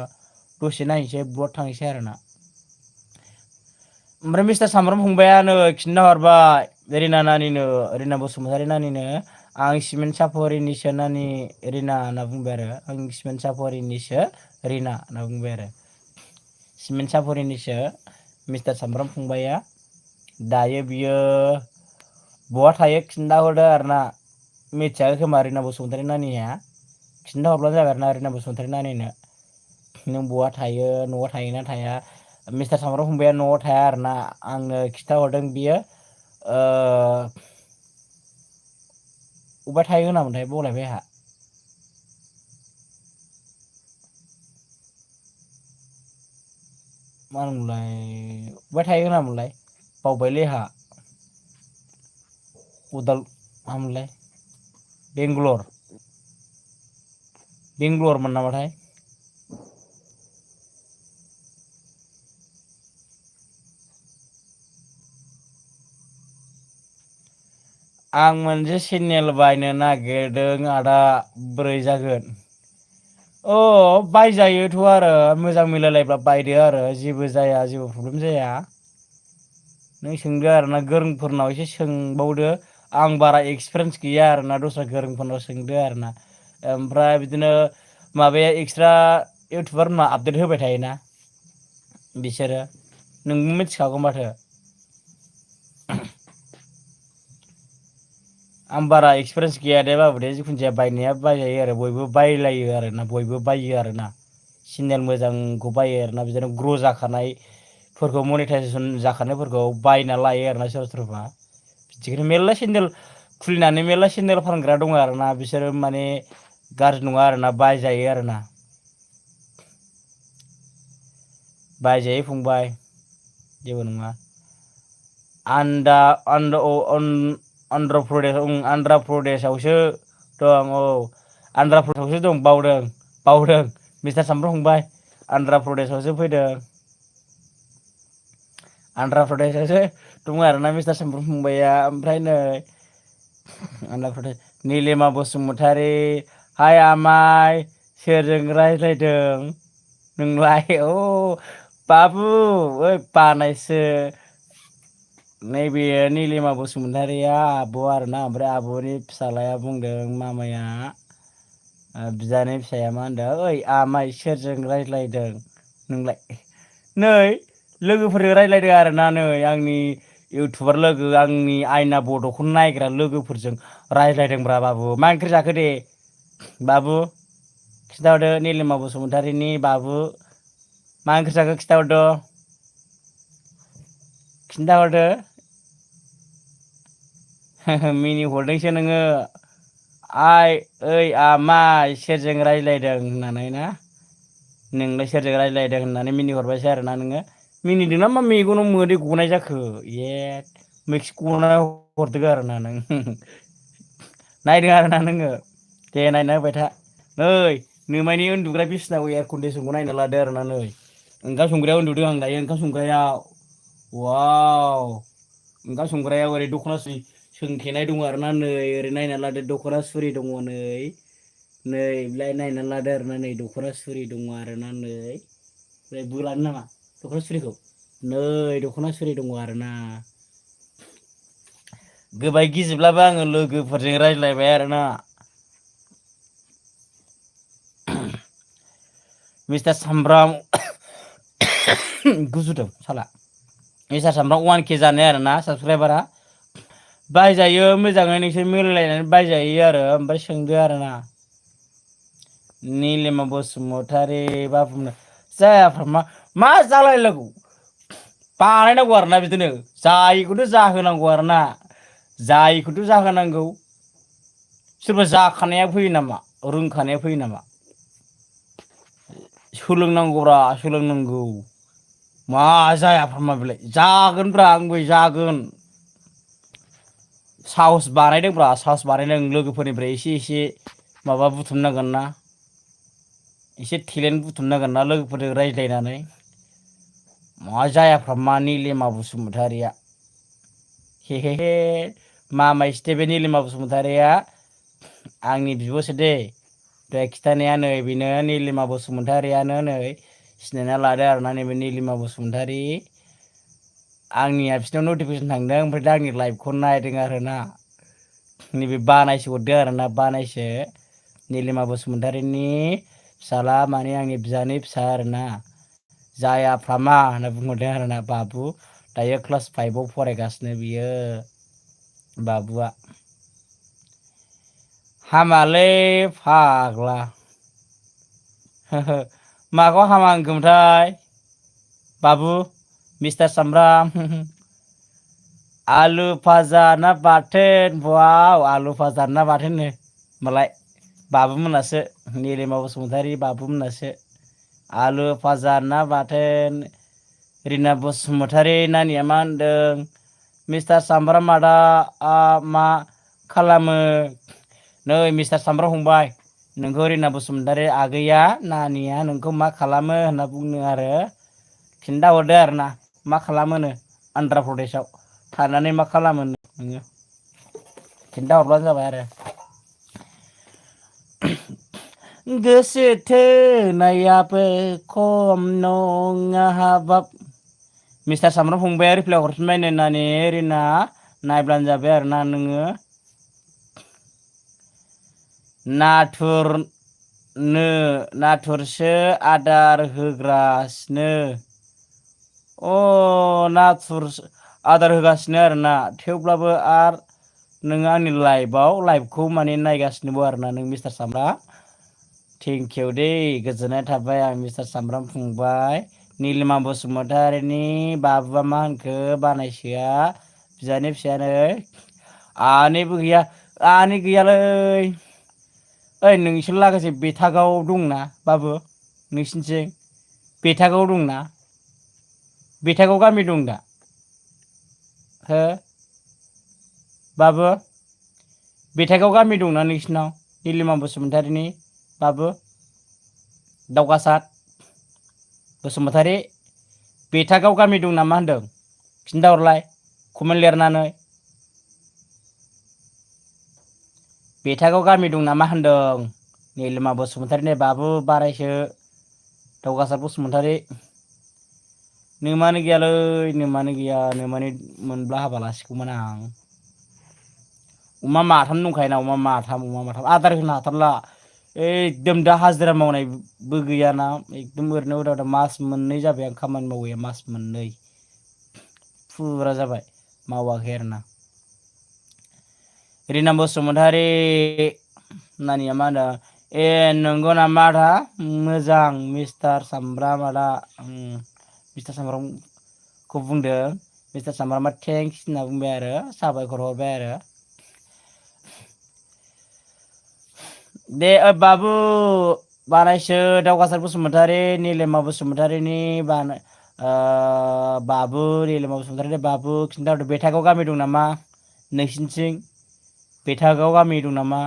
दसे नायनोसै ब्लड थांनोसै आरोना। ओमफ्राय मिस्टार सामब्राम फंबायानो खिन्था हरबाय रिना बसुमतारी नानिनो, आं सिमेन्ट सापरिनिसो नानि रिना होनना बुंबाय आरो, आं सिमेन्ट सापरिनिसो रिना होनना बुंबाय आरो, सिमेन्ट सापरिनिसो मिस्टार सामब्राम फंबाया, दायो बियो बहा थायो खिन्थाहरदो आरोना, मिथियाखै खोमा रिना बसुमतारी नानिया, खिन्थाहरब्लानो जाबाय आरोना रिना बसुमतारी नानिनो, नों बहा थायो, न'आव थायोना थाया, मिस्टार सामब्राम फंबाया न'आव थाया आरोना, आंनो खिन्थाहरदों बियो अबेबा थायो होनामोनथाय बावलायबाय आंहा, मा होनोमोनलाय अबेबा थायो होनामोनलाय बावबायलै आंहा, मामोनलाय बेंग्लरमोन नामाथाय, आं मोनसे चेनेल बायनो नागिरदों आदा, बोरै जागोन? बायजायोथ' आरो मोजां मिलायलायब्ला बायदो आरो, जेबो जाया, जेबो प्रब्लेम जाया, नों सोंदो आरोना, गोरोंफोरनाव एसे सोंबावदो, आं बारा एक्सपिरियेन्स गैया आरोना, दस्रा गोरोंफोरनाव सोंदो आरोना, ओमफ्राय बिदिनो माबाया एक्सट्रा इउटुबारना आपडेट होबाय थायोना, बिसोरो नोंबो मिथिखागौ माथो, आं बारा एक्सपिरियेन्स गैया दे बाबु दे, जिखुनु जाया बायनाया बायजायो आरो, बयबो बायलायो आरोना, बयबो बायो आरोना, चेनेल मोजांखौ बायो आरोना, बिदिनो ग्र' जाखानायफोरखौ, मनिटाइजेसन जाखानायफोरखौ बायना लायो आरोना सोरबा सोरबा, बिदिनो मेरला चेनेल खुलिनानै मेरला चेनेल फानग्रा दङ आरोना, बिसोरो माने गाज्रि नङा आरोना, बायजायो आरोना, बायजायो फंबाय, जेबो नङा, अन्ध्र प्रदेशआवसो दं, आन्ध्रा प्रदेशआवसो दं, बावदों मिस्टार सामब्राम फंबाय, आन्ध्रा प्रदेशआवसो फैदों, आन्ध्रा प्रदेशआवसो दङ आरोना मिस्टार सामब्राम फंबाया, ओमफ्राय नै आन्ध्रा प्रदेश, निलिमा बसुमतारी, हाय आमाय सोरजों रायज्लायदों नोंलाय, बाबु ओइ बानायसो, नैबे निलिमा बसुमतारिया आब' आरोना, ओमफ्राय आब'नि फिसाज्लाया बुंदों मामाया, बिदानि फिसाया मा होनदों, ओइ आमाय सोरजों रायज्लायदों नोंलाय, नै लोगोफोरजों रायज्लायदों आरोना, नै आंनि इउटुबार लोगो, आंनि आयना बड'खौ नायग्रा लोगोफोरजों रायज्लायदोंब्रा बाबु, मा ओंख्रि जाखो दे बाबु, खिन्थाहरदो निलिमा बसुमतारिनि बाबु, मा ओंख्रि जाखो खिन्थाहरदो, मिनि हरदोंसो नोङो, ओइ आमाय सोरजों रायज्लायदों होननानै ना, नोंलाय सोरजों रायज्लायदों होननानै मिनिहरबायसो आरोना नोङो, मिनिदोंना मा मेगनाव मोदै गनाय जाखो ए मैखि गनाय हरदों आरो ना नों नायदों आरो ना नोङो दे नायना होबाय था नै नोमानि उन्दुग्रा बिसिनायाव एयार कन्डिसनखौ नायना लादो आरो ना नै ओंखाम संग्रायाव उन्दुदों आं दायो ओंखाम संग्रायाव वाव ओंखाम संग्रायाव ओरै दख'ना सोंथेनाय दङ आरो ना नै ओरै नायना लादो दख'ना सुरि दङ नै बेलाय नायना लादो आरो ना नै दख'ना सुरि दङ आरो ना नै ओमफ्राय बोलानो नामा दख'ना सुरिखौ नै दख'ना सुरि दङ आरो ना गोबाय गिजिब्लाबो आङो लोगोफोरजों रायज्लायबाय आरोना मिस्टार सामब्राम गुजुदों साला मिस्टार सामब्राम 1K जानाय आरोना साबसक्राइबारा बायजायो मोजाङै नोंसोर मिलायलायनानै बायजायो आरो ओमफ्राय सोंदो आरोना निलिमा बसुमतारी बाबुनो जायाफ्रा मा जालायनांगौ बानायनांगौ आरोना बिदिनो जायखौथ' जाहोनांगौ आरोना जायखौथ' जाहोनांगौ सोरबा जाखानाया फैयो नामा रोंखानाया फैयो नामा सोलोंनांगौब्रा सोलोंनांगौ मा जायाफ्रामा बेलाय जागोनब्रा आंबो जागोन साहस बानायदोंब्रा साहस बानायदों लोगोफोरनिफ्राय एसे माबा बुथुमनांगोन ना एसे टेलेन्ट बुथुमनांगोन ना लोगोफोरजों रायज्लायनानै मा जायाफ्रामा निलिमा बसुमतारीया हे मामाय स्टेबे निलिमा बसुमतारीया आंनि बिब'सो दे दहाय खिथानाया नै बेनो निलिमा बसुमतारीयानो नै सिनायना लादो आरोना नैबे निलिमा बसुमतारी आंनिया बिसिनाव नटिफिकेसन थांदों ओमफ्राय दा आंनि लाइभखौ नायदों आरोना नैबे बानायसो हरदों आरोना बानायसो निलिमा बसुमतारीनि फिसाला माने आंनि बियानै फिसा आरोना जायाफ्रामा होनना बुंहरदों आरोना बाबु दायो क्लास 5आव फरायगासिनो बियो बाबुआ हामालै फाग्ला माखौ हामा होनखोमोनथाय बाबु मिस्टार सामब्राम आलु भाजा ना बाथोन बाव आलु भाजा ना बाथोननो मालाय बाबु मोनासो निलिमा बसुमतारी बाबु मोनासो आलु भाजा ना बाथोन रिना बसुमतारी नानिया मा होनदों मिस्टार सामब्राम आदा मा खालामो नै मिस्टार सामब्राम फंबाय नोंखौ रिना बसुमतारी आगैया नानिया नोंखौ मा खालामो होनना बुंनो आरो खिन्थाहरदो आरोना मा खालामोनो अन्ध्र प्रदेशआव थानानै मा खालामो नोङो खिन्थाहरब्लानो जाबाय आरो गोसो थोनायाबो खम नङा हाबाब मिस्टार सामब्राम फंबाया रिप्लाय हरफिनबाय नै नानि रिना नायब्लानो जाबाय आरोना नोङो नाथुरसो आदार होग्रासिनो नाथुर आदार होगासिनो आरोना थेवब्लाबो आरो नोङो आंनि लाइभखौ माने नायगासिनोबो आरोना नों मिस्टार सामब्राम थेंकिउ दे गोजोननाय थाबाय आं मिस्टार सामब्राम फंबाय निलिमा बसुमतारीनि बाबुआ मा होनखो बानायसोआ बियानि फिसायानो आनैबो गैया आनै गैयालै ओइ नोंसोर लागासे बेथागाव दंना बाबु नोंसिनिथिं बेथागाव दंना बेथागाव गामि दं दा हो बाबु बेथागाव गामि दंना नोंसिनाव निलिमा बसुमतारीनि बाबु दावगासार बसुमतारी बेथागाव गामि दं नामा होनदों खिन्थाहरलाय कमेन्ट लिरनानै बेथागाव गामि दं नामा होनदों निलिमा बसुमतारीनि बाबु बारायसो दावगासार बसुमतारी नोमानो गैयालै नोमानो गैया नोमानि मोनब्ला हाबा लासिगौमोन आं अमा माथाम दंखायोना अमा माथाम आदार होनो हाथारला एकदम दा हाजिरा मावनायबो गैयाना एकदम ओरैनो उदाव मास मोननै जाबाय आं खामानि मावैया मास मोननै फुरा जाबाय मावाखै आरोना रिना बसुमतारी नानिया मा होनो नंगौ नामा आदा मोजां मिस्टार सामब्राम आदा मिस्टार सामब्रामखौ बुंदों मिस्टार सामब्रामा थेंक्स होनना बुंबाय आरो साबायखर हरबाय आरो दे बाबु बानायसो दावगासार बसुमतारी निलिमा बसुमतारीनि बाबु निलिमा बसुमतारी बाबु खिन्थाहरदो बेथागाव गामि दं नामा नोंसिनिथिं बेथागाव गामि दं नामा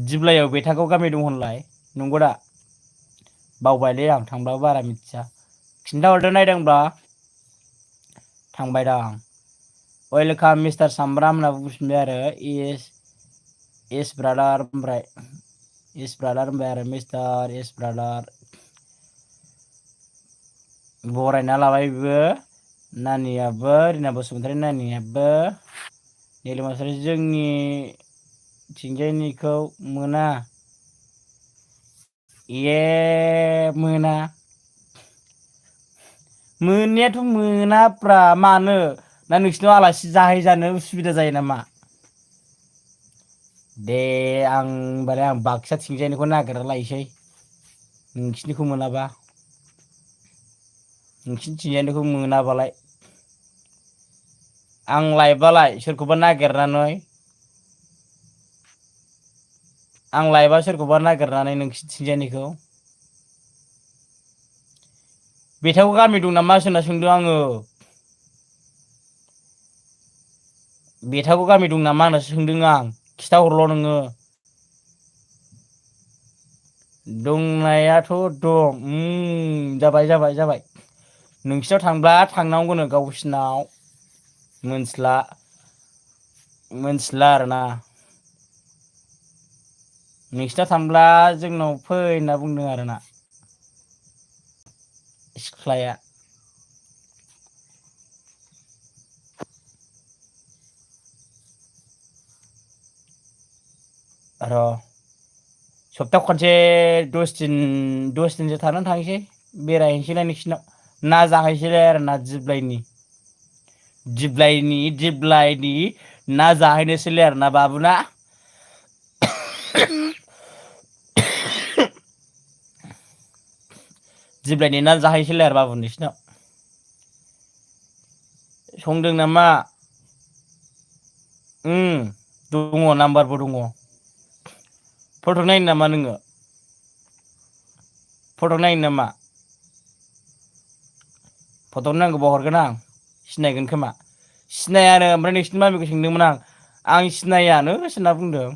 दिब्लायाव बेथागाव गामि दं होनलाय नंगौ दा बावबायलै आं थांब्लाबो बारा मिथिया खिन्थाहरदो नायदोंब्ला थांबाय दां वेलकाम मिस्टार सामब्राम होनना बुंफिनबाय आरो एस ब्रादार ओमफ्राय एस ब्रादार होनबाय आरो मिस्टार एस ब्रादार बरायना लाबाय बेबो नानियाबो रिना बसुमतारी नानियाबो निलिमा बसुमतारी जोंनि थिंजायनिखौ मोना मोना मोननायाथ' मोनाब्रा मानो ना नोंसिनाव आलासि जाहैजानो उसुबिदा जायो नामा दे आं होनबालाय आं बाक्सा थिंजायनिखौ नागिरना लायसै नोंसिनिखौ मोनाबा नोंसिनि थिंजायनिखौ मोनाबालाय आं लायबालाय सोरखौबा नागिरनानै आं लायबा सोरखौबा नागिरनानै नोंसिनिथिंजायनिखौ बेथागाव गामि दं नामा होनना सोंदों आङो बेथागाव गामि दं नामा होननासो सोंदों आं खिथाहरल' नोङो दंनायाथ' दं जाबाय जाबाय जाबाय नोंसिनाव थांब्ला थांनांगौनो गावसिनाव मोनथिला आरोना नोंसिनाव थांब्ला जोंनाव फै होनना बुंदों आरोना सिख्लाया र' सप्ता खनसे दस दिनसो थानानै थांसै बेरायहैनोसैलाय नोंसिनाव ना जाहैसैलाय आरो ना दिब्लायनि ना जाहैनोसैलाय आरो ना बाबु ना दिब्लायनि ना जाहैसैलाय आरो बाबु नोंसिनाव संदों नामा दङ नाम्बारबो दङ फट' नायनो नामा नोङो फट' नायनो नामा फट' नांगौबा हरगोन आं सिनायगोन खोमा सिनायानो ओमफ्राय नोंसिनि मामिखौ सोंदोंमोन आं सिनायानो होनना बुंदों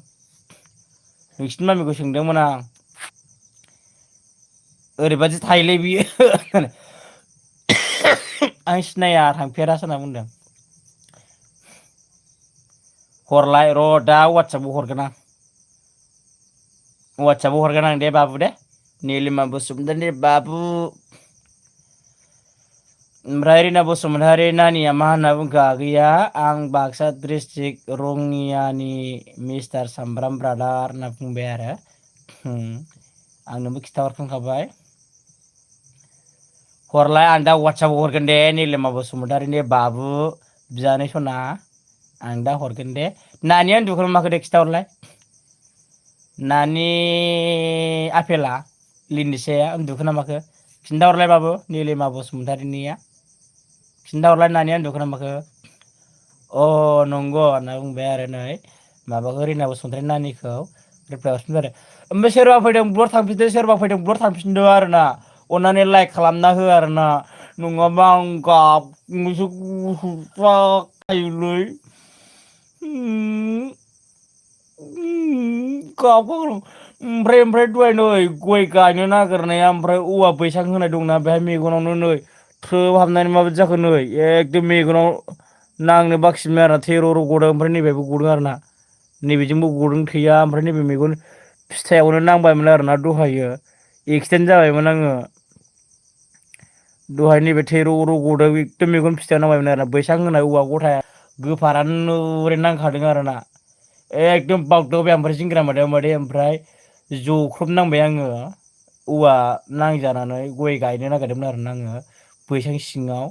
नोंसिनि मामिखौ सोंदोंमोन आं ओरैबादि थायोलै बियो आं सिनाया थांफेरासो होनना बुंदों हरलाय र' दा वाट्सआपाव हरगोन आं वाट्सआपाव हरगोन आं दे बाबु दे निलिमा बसुमतारी बाबु ओमफ्राय रिना बसुमतारी नानिया मा होनना बुंखो आगैया आं बाक्सा डिस्ट्रिक्ट रङियानि मिस्टार सामब्राम ब्रादार होनना बुंबाय आरो आंनोबो खिन्थाहरखांखाबाय हरलाय आं दा वाट्सआपाव हरगोन दे निलिमा बसुमतारीनि बाबु बियानै सना आं दा हरगोन दे नानिया उन्दुखोना माखो दे खिथाहरलाय नानि आफेला लिन्डिसाया उन्दुखोना माखो खिन्थाहरलाय बाबु निलिमा बसुमतारीनिया खिन्थाहरलाय नानिया उन्दुखोना माखो नंगौ होनना बुंबाय आरो नै माबाखौ रिना बसुमतारी नानिखौ रिप्लाय हरफिनबाय आरो ओमफ्राय सोरबा फैदों ब्लर थांफिनदो सोरबा फैदों ब्लर थांफिनदो आरोना अन्नानै लाइक खालामना हो आरोना नङाबा आं गाबनोसो जाखायोलै ओमफ्राय दहाय नै गय गायनो नागिरनाया ओमफ्राय औवा बैसां होनाय दंना बेहाय मेगनावनो नै थ्रोब हाबनानै माबायदि जाखो नै एकदम मेगनाव नांनो बाखिमोन आरोना थेर' गदों ओमफ्राय नैबेबो गदों आरोना नैबेजोंबो गदों थैया ओमफ्राय नैबे मेगन फिथाइयावनो नांबायमोन आरोना दहायो एक्सिडेन्ट जाबायमोन आङो दहाय नैबे थेर' गदों एकदम मेगन फिथाइयाव नांबायमोन आरोना बैसां होनाय औवा गथाया गोफारानो ओरै नांखादों आरोना एकदम बागदावबाय ओमफ्राय जिंग्रा मादेव मादेव ओमफ्राय जख्रुबनांबाय आङो औवा नांजानानै गय गायनो नागिरदोंमोन आरोना आङो बैसां सिङाव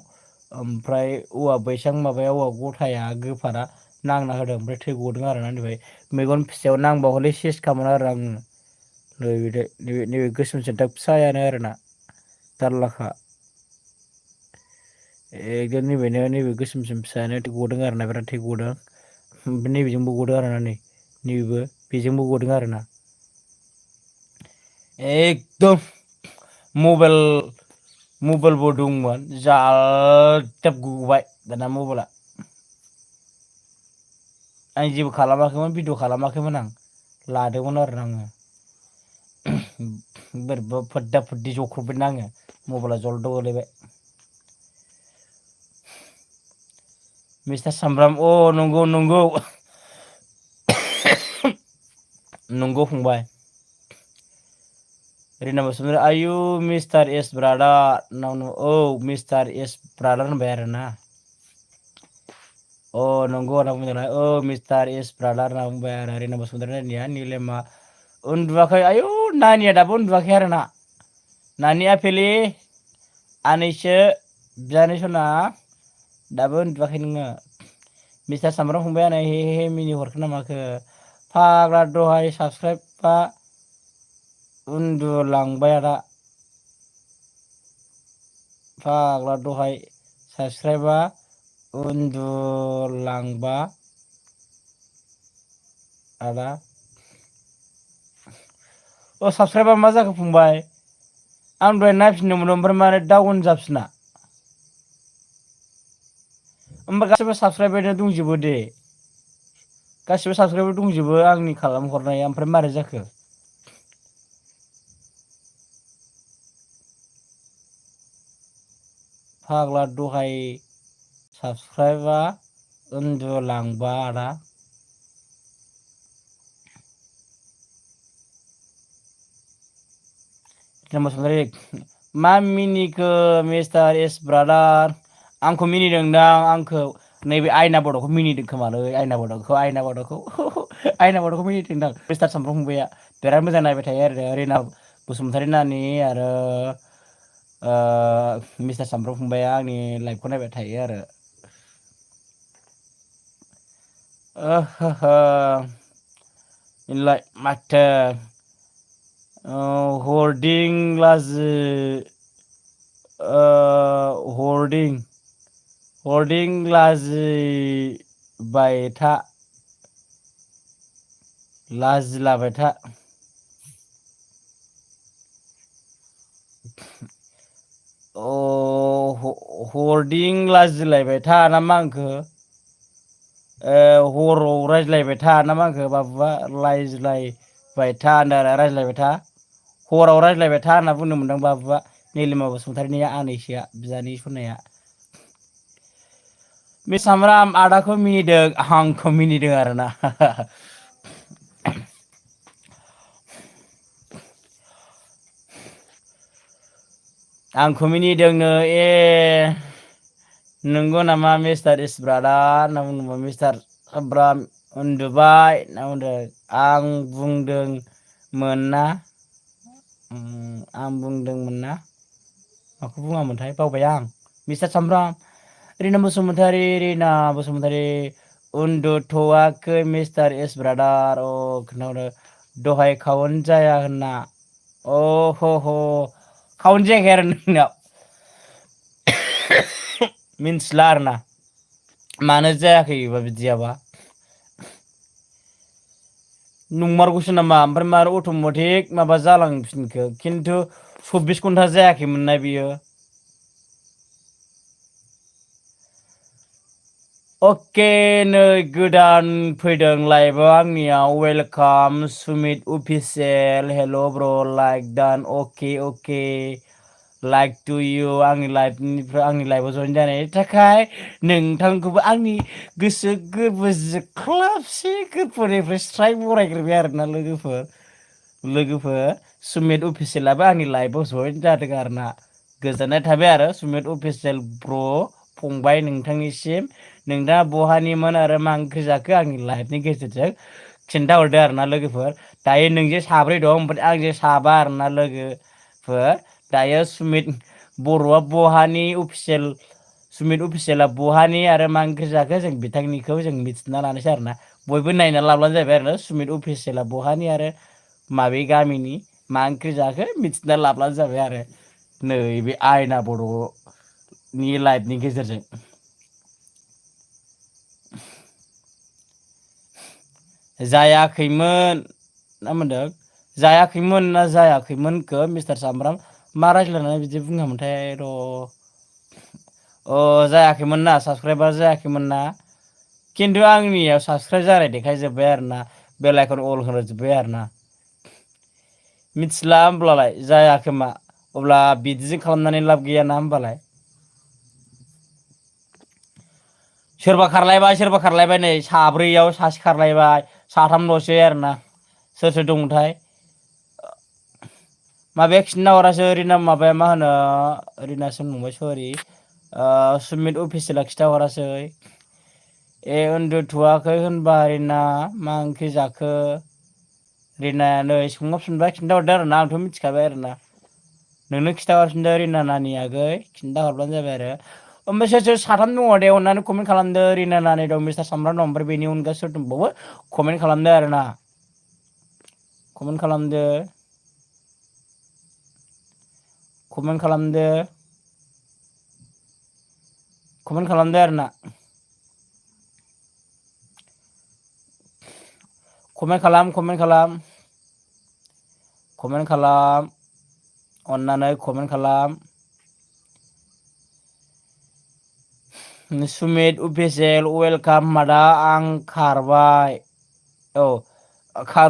ओमफ्राय औवा बैसां माबाया औवा गथाया गोफारा नांना होदों ओमफ्राय थै गदों आरोना नैबे मेगन फिसायाव नांबा हले सेसखामोन आरो आङो नैबे गोसोम सेन्थाब फिसायानो आरोना थारलाखा एकदम नैबे गोसोमसोम फिसायानो गदों आरोना बिराद थै गदों नैबेजोंबो गदों आरोना नैबेबो बेजोंबो गदों आरोना एकदम मबाइल मबाइलबो दंमोन जाल्दाब गबाय दाना मबाइला आं जेबो खालामाखैमोन भिडिअ खालामाखैमोन आं लादोंमोन आरो आङो बोरैबा फोददा फोददि जख्रबबायना आङो मबाइला जलद' गोलैबाय मिस्टार सामब्राम अ नंगौ नंगौ नंगौ फंबाय रिना बसुमतारी आयु मिस्टार एस ब्रादार औ मिस्टार एस ब्रादार होनबाय आरोना अ नंगौ होनना बुंदोंना मिस्टार एस ब्रादार होनना बुंबाय आरो रिना बसुमतारी नानिया निलेमा उन्दुवाखै आयु नानिया दाबो उन्दुवाखै आरो ना नानि आफेलि आनैसो बियानै सना दाबो उन्दुवाखै नोङो मिस्टार सामब्राम फंबाया नै हे हे मिनि हरखो ना माखो फाग्ला दहाय साबसक्राइबा उन्दुलांबाय आदा फाग्ला दहाय साबसक्राइबा उन्दुलांबा आदा साबसक्राइबा मा जाखो फंबाय आं दहाय नायफिनदोंमोन ओमफ्राय माने डाउन जाफिना होमबा गासिबो साबसक्राइबानो दंजोबो दे गासिबो साबसक्राइबार दंजोबो आंनि खालामहरनाया ओमफ्राय मारै जाखो फाग्ला दहाय साबसक्राइबा उन्दुलांबा आदा मा मिनिखो मिस्टार एस ब्रादार आंखौ मिनिदोंदां आंखौ नैबे आयना बड'खौ मिनिदों खोमालै आयना बड'खौ आयना बड'खौ मिनिदोंदां मिस्टार सामफ्राम फंबाया बिराद मोजां नायबाय थायो आरो रिना बसुमतारी नानि आरो मिस्टार सामफ्राम फंबाया आंनि लाइभखौ नायबाय थायो आरो इलाय माथो हरदिं लाजि हरदिं लाजिबाय था लाजिलाबाय था हरदिं लाजिलायबाय था ना मा होनखो हराव रायज्लायबाय था ना मा होनखो बाबुआ रायज्लायबाय था होनदों आरो रायज्लायबाय था हराव रायज्लायबाय था होनना बुंनो मोनदों बाबुआ निलिमा बसुमतारीनि आनैसोआ बियानै सनाया बे सामब्राम आदाखौ मिनिदों आंखौ मिनिदों आरोना आंखौ मिनिदोंनो नंगौ नामा मिस्टार इस ब्रादार होनना बुंदोंमोन मिस्टार सामब्राम उन्दुबाय होनना बुंदों आं बुंदोंमोन ना माखौ बुङामोनथाय बावबाय आं मिस्टार सामब्राम रिना बसुमतारी उन्दुथ'वाखै मिस्टार एस ब्रादार खोन्थाहरदो दहाय खावन जाया होनना खावन जायाखै आरो नोंनाव मिन्थिला आरोना मानो जायाखै बेबा बिदियाबा नंमारगौसो नामा ओमफ्राय मार अट'मेटिक माबा जालांफिनखो खिन्थु 24 घन्टा जायाखैमोन ना बियो अके नै गोदान फैदों लाइभआव आंनियाव welcome Sumit official hello' bro like done okay like to you आंनि लाइभआव जइन जानायनि थाखाय नोंथांखौबो आंनि गोसो गोरबो ख्लाबसे गोरबोनिफ्राय स्राय बरायग्रोबाय आरोना लोगोफोर सुमित अफिसियेलाबो आंनि लाइभआव जइन जादों आरोना गोजोननाय थाबाय आरो सुमित अफिसियेल ब्र फंबाय नोंथांनिसिम नोंथाङा बहानिमोन आरो मा ओंख्रि जाखो आंनि लाइभनि गेजेरजों खिन्थाहरदो आरोना लोगोफोर दायो नोंजे साब्रै दं ओमफ्राय आंजे साबा आरोना लोगोफोर दायो सुमित बर'आ बहानि सुमित अफिसियेला बहानि आरो मा ओंख्रि जाखो जों बिथांनिखौ जों मिथिना लानोसै आरोना बयबो नायना लाब्लानो जाहैबाय आरोना सुमित अफिसियेला बहानि आरो माबे गामिनि मा ओंख्रि जाखो मिथिना लाब्लानो जाबाय आरो नैबे आयना बर'नि लाइभनि गेजेरजों जायाखैमोन ना मोनदों जायाखैमोन ना जायाखैमोनखो मिस्टार सामब्राम मा रायज्लायनानै बिदि बुङामोनथाय र' जायाखैमोन ना साबसक्राइबार जायाखैमोन ना खिन्थु आंनियाव साबसक्राइब जानाय देखायजोब्बाय आरोना बेल आइकन अल होनजोब्बाय आरोना मिथिला होमब्लालाय जायाखोमा अब्ला बिदिजों खालामनानै लाब गैयाना होमबालाय सोरबा खारलायबाय नै साब्रैयाव सासे खारलायबाय साथामल'सै आरोना सोर दंथाय माबाया खिन्था हरासै ओरैना माबाया मा होनो ओरैनासो नंबाय सरि सुमित अफिसियेला खिथाहरासै उन्दुथ'वाखै होनबा रिना मा ओंख्रि जाखो रिनाया नै सोंहरफिनबाय खिन्थाहरदो आरोना आंथ' मिथिखाबाय आरोना नोंनो खिन्थाहरफिनदो रिना नानि आगै खिन्थाहरबानो जाबाय आरो ओमफ्राय सोर साथाम दङ दे अननानै कमेन्ट खालामदो रिना नानि दं मिस्टार सामब्राम दं ओमफ्राय बेनि अनगा सोर दंबावो कमेन्ट खालामदो आरोना कमेन्ट खालामदो कमेन्ट खालामदो आरोना कमेन्ट खालाम अननानै कमेन्ट खालाम सुमित अफिसियेल वेलकाम मादा आं खारबाय औ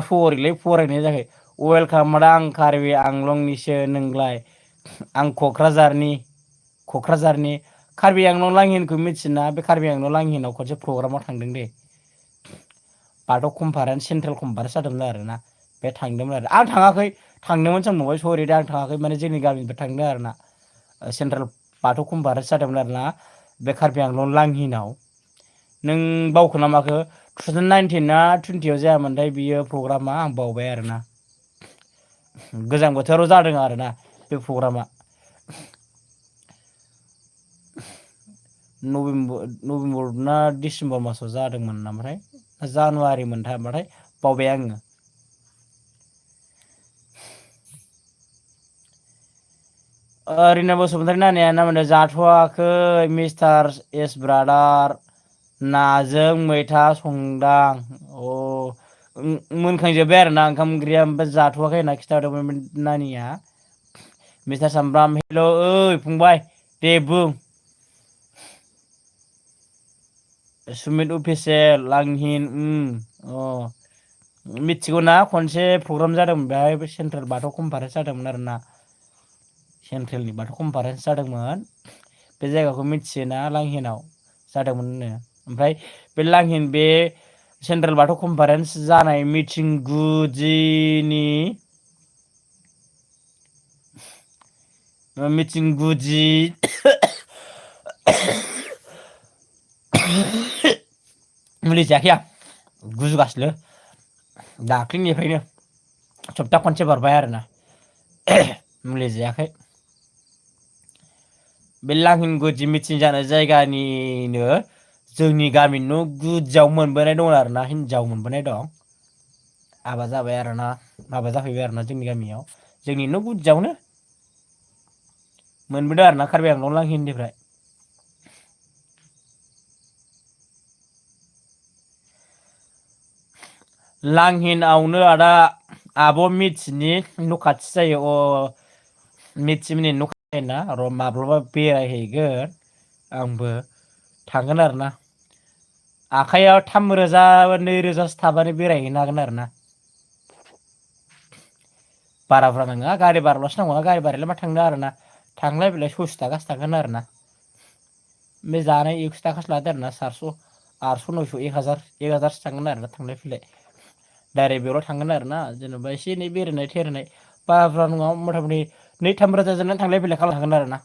फरायलै फरायनाय जायाखै वेलकाम मादा आं कार्बि आंलंनिसो नोंलाय आं क'क्राझारनि कार्बि आंलं लांहिनखौ मिथियोना बे कार्बि आंलं लांहिनाव खनसे प्रग्रामाव थांदों दे बाथौ कनफारेन्स सेन्ट्रेल कनफारेन्स जादोंमोन आरोना बे थांदोंमोन आरो आं थाङाखै थांदोंमोन सोंबावबाय सरि दे आं थाङाखै माने जोंनि गामिनिफ्राय थांदों आरोना सेन्ट्रेल बाथौ कनफारेन्स जादोंमोन आरोना बे कार्बि आंलं लांहिनाव नों बावखो ना माखो 2019 ना 20 आव जायामोनथाय बियो प्रग्रामा आं बावबाय आरोना गोजां बोथोराव जादों आरोना बे प्रग्रामा नभेम्बर ना डिसेम्बर मासाव जादोंमोन नामाथाय जानुवारि मोनथाय बावबाय आङो रिना बसुमतारी नानिया ना मोनदों जाथ'वाखै मिस्टार एस ब्रादार नाजों मैथा संदां मोनखांजोब्बाय आरोना ओंखाम ओंख्रिया ओमफ्राय जाथ'वाखै होनना खिन्थाहरदोंमोन नानिया मिस्टार सामब्राम हेल' ओइ फंबाय दे बुं सुमित अफिसियेल लांहिन मिथिगौ ना खनसे प्रग्राम जादोंमोन बेहाय सेन्ट्रेल बाथौ कनफारेन्स जादोंमोन आरोना सेन्ट्रेलनि बाथौ कनफारेन्स जादोंमोन बे जायगाखौ मिथियोना लांहिनाव जादोंमोननो ओमफ्राय बे लांहिन बे सेन्ट्रेल बाथौ कनफारेन्स जानाय मिथिं गुदिनि मिथिं गुदि मुलि जायाखै आं गुजुगासिनो दाख्लिनिफ्रायनो सप्ता खनसे बारबाय आरोना मुलि जायाखै बे लांहिन गुदि मिथिं जानाय जायगानिनो जोंनि गामि न' गुदियाव मोनबोनाय दं आरोना हिनजाव मोनबोनाय दं हाबा जाबाय आरोना हाबा जाफैबाय आरोना जोंनि गामियाव जोंनि न' गुदियावनो मोनबोदों आरोना कार्बि आंलं लांहिनिफ्राय लांहिनावनो आदा आब' मिथिनि न' खाथि जायो मिथिमोननि न' खाथि ना र' माब्लाबा बेरायहैगोन आंबो थांगोन आरोना आखाइयाव 3,000 2,000सो थाबानो बेरायहैनो हागोन आरोना बारा बुरजा नाङा गारि भाराल'सो नांगौना गारि भारायालाय मा थांनो आरोना थांलाय फैलाय 60 थाखासो थांगोन आरोना बे जानाय 100 थाखासो लादो आरोना 400 800 900 1000सो थांगोन आरोना थांलाय फैलाय डाइरेक्ट बेयावल' थांगोन आरोना जेनेबा एसे एनै बेरायनाय थेरायनाय बारा बुरजा नङा मथा मथि 2-3 रोजाजोंनो थांलाय फैलाय खालामनो हागोन आरोना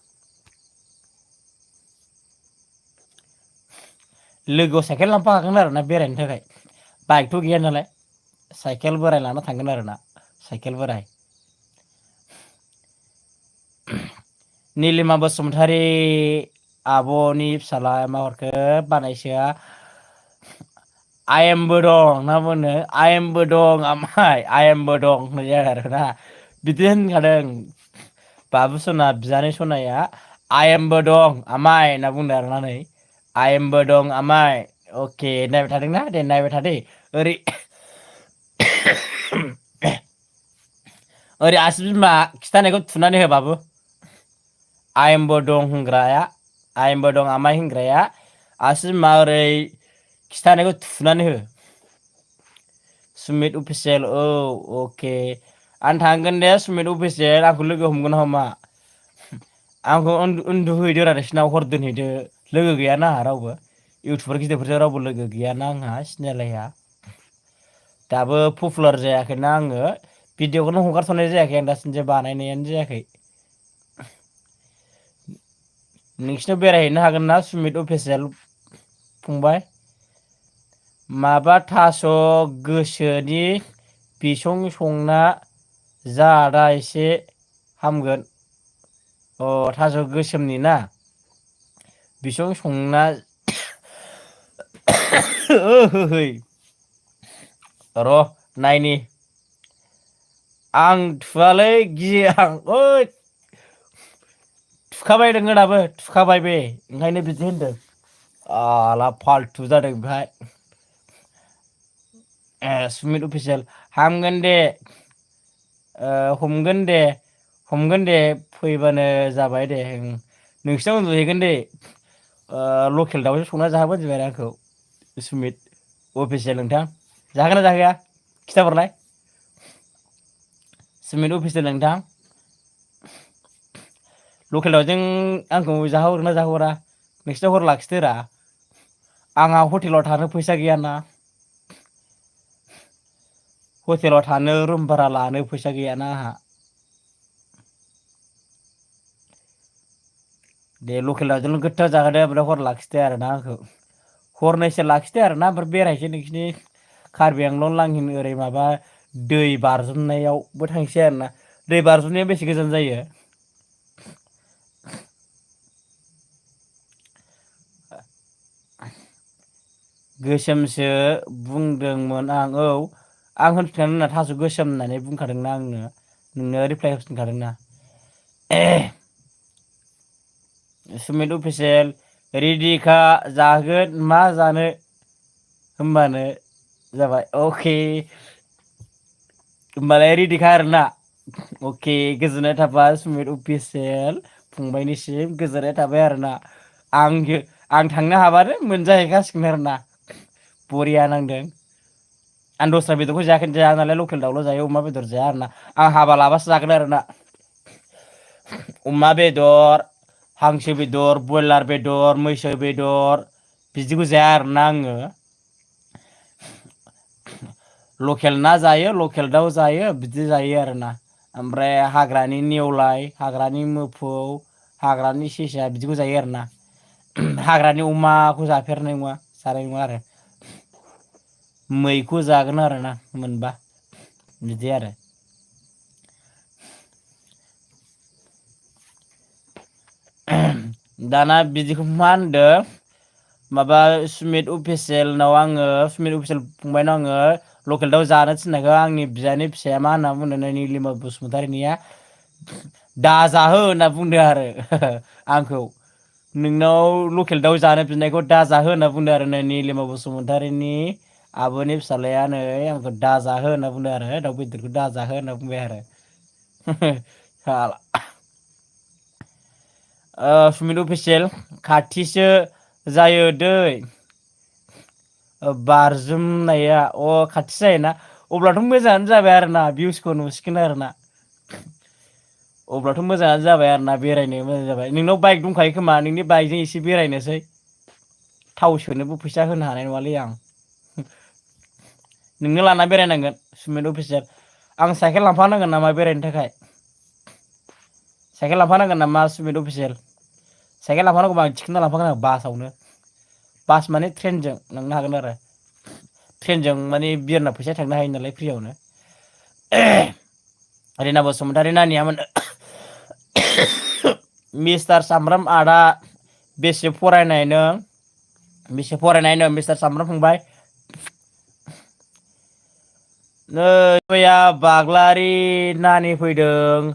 लोगोआव साइकेल लांफाखागोन आरोना बेरायनो थाखाय बाइकथ' गैया नालाय साइकेल बोराय लाना थांगोन आरोना साइकेल बोराय निलिमा बसुमतारी आब'नि फिसाला मा हरखो बानायसोआ आइएमबो दं ना बुंनो आइएमबो दं आमाइ आइएमबो दं होननाय आरोना बिदि होनखादों बाबु सना बियानै सनाया आइएमबो दं आमाइ होनना बुंदों आरोना नै आइएमबो दं आमाइ अके नायबाय थादोंना दे नायबाय थादे ओरै ओरै आसि बिमा खिथानायखौ थुनानै हो बाबु। आयेमबो दं होनग्राया आयेमबो दं आमाय होनग्राया आसि बिमा ओरै खिथानायखौ थुनानै हो। सुमित अफिसियेल औ अके आं थांगोन दे सुमित अफिसियेल आंखौ लोगो हमगोन हमा आंखौ उन्दुहैदो रा नोंसिनाव हर दोनहैदो लोगो गैयाना आंहा रावबो इउटुबार गिदिरफोरजों रावबो लोगो गैयाना आंहा सिनायलाया दाबो पपुलार जायाखैना आङो भिडिअखौनो हगारथ'नाय जायाखै आं दासिम बानायनायानो जायाखै नोंसिनाव बेरायहैनो हागोन ना सुमित अफिसियेल फंबाय माबा थास' गोसोनि बिसं संना जा आदा एसे हामगोन अ थास' गोसोमनि ना बिसं संना है र' नायनि आं थुवालै गियो आं ओइ थुखाबाय नोङो दाबो थुखाबाय बे ओंखायनो बिदि होनदों आला फाल्थु जादों बेहाय सुमित अफिसियेल हामगोन दे हमगोन दे फैबानो जाबाय दे नोंसिनाव उन्दुहैगोन दे लकेल दाउसो संना जाहोबानो जाबाय आरो आंखौ सुमित अफिसियेल नोंथां जाहोगोन ना जाहोआ खिथाहरलाय सुमित अफिसियेल नोंथां लकेल दाउजों आंखौ जाहोहरगोन ना जाहोहरा नोंसिनाव हर लाखिदोरा आंहा हटेलाव थानो फैसा गैयाना हटेलाव थानो रुम भारा लानो फैसा गैयाना आंहा दे लकेल दाउजोंनो गोथाव जाहोदो ओमफ्राय हर लाखिदो आरोना आंखौ हरनैसो लाखिदो आरोना ओमफ्राय बेरायसै नोंसिनि कार्बि आंलं लांहिन ओरै माबा दै बारजुमनायावबो थांसै आरोना दै बारजुमनाया बेसे गोजान जायो गोसोमसो बुंदोंमोन आं औ आं होनफिनखादों होनना थास' गोसोम होननानै बुंखादोंना आंनो नोंनो रिप्लाइ होफिनखादोंना सुमित अफिसियेल रेडिखा जागोन मा जानो होमबानो जाबाय अके होमबालाय रेडिखा आरोना अके गोजोननाय थाबाय सुमित अफिसियेल फंबायनिसिम गोजोननाय थाबाय आरोना आं थांनो हाबानो मोनजाहैखासिगोन आरोना बरिया नांदों आं दस्रा बेदरखौ जाया नालाय लकेल दाउल' जायो अमा बेदर जाया आरोना आं हाबा लाबासो जागोन आरोना अमा बेदर हांसो बेदर बयलार बेदर मैसो बेदर बिदिखौ जाया आरोना आङो लकेल ना जायो लकेल दाउ जायो बिदि जायो आरोना ओमफ्राय हाग्रानि नेवलाय हाग्रानि मोफौ हाग्रानि सेसा बिदिखौ जायो आरोना हाग्रानि अमाखौ जाफेरनाय नङा जानाय नङा आरो मैखौ जागोन आरोना मोनबा बिदि आरो दाना बिदिखौ मा होनदों माबा सुमित अफिसियेलनाव आङो सुमित अफिसियेल फंबायनाव आङो लकेल दाउ जानो थिननायखौ आंनि बियानि फिसाया मा होनना बुंदों निलिमा बसुमतारिनिया दाजाहो होनना बुंदों आरो आंखौ नोंनाव लकेल दाउ जानो बिनायखौ दाजाहो होनना बुंदों आरो नै निलिमा बसुमतारिनि आब'नि फिसाज्लाया नै आंखौ दाजाहो होनना बुंदों आरो दाउ बेदरखौ दाजाहो होनना बुंबाय आरो सुमित अफिसियेल खाथिसो जायो दै बारजुमनाया खाथि जायोना अब्लाथ' मोजाङानो जाबाय आरोना भिउसखौ नुसिगोन आरोना अब्लाथ' मोजाङानो जाबाय आरोना बेरायनो मोजां जाबाय नोंनाव बाइक दंखायो खोमा नोंनि बाइकजों एसे बेरायनोसै थाव सोनोबो फैसा होनो हानाय नङालै आं नोंनो लाना बेरायनांगोन सुमित अफिसियेल आं साइकेल लांफानांगोन नामा बेरायनो थाखाय साइकेल लांफानांगोन नामा सुमित अफिसियेल साइकेल लांफानांगौबा आं थिखोना लांफागोन आं बासावनो बास माने ट्रेनजों लांनो हागोन आरो ट्रेनजों माने बिरना फैसा थांनो हायो नालाय फ्रियावनो रिना बसुमतारी नानिया मिस्टार सामब्राम आदा बेसे फरायनाय नों बेसे फरायनाय नों मिस्टार सामब्राम फंबाय नै मैया बाग्लारि नानि फैदों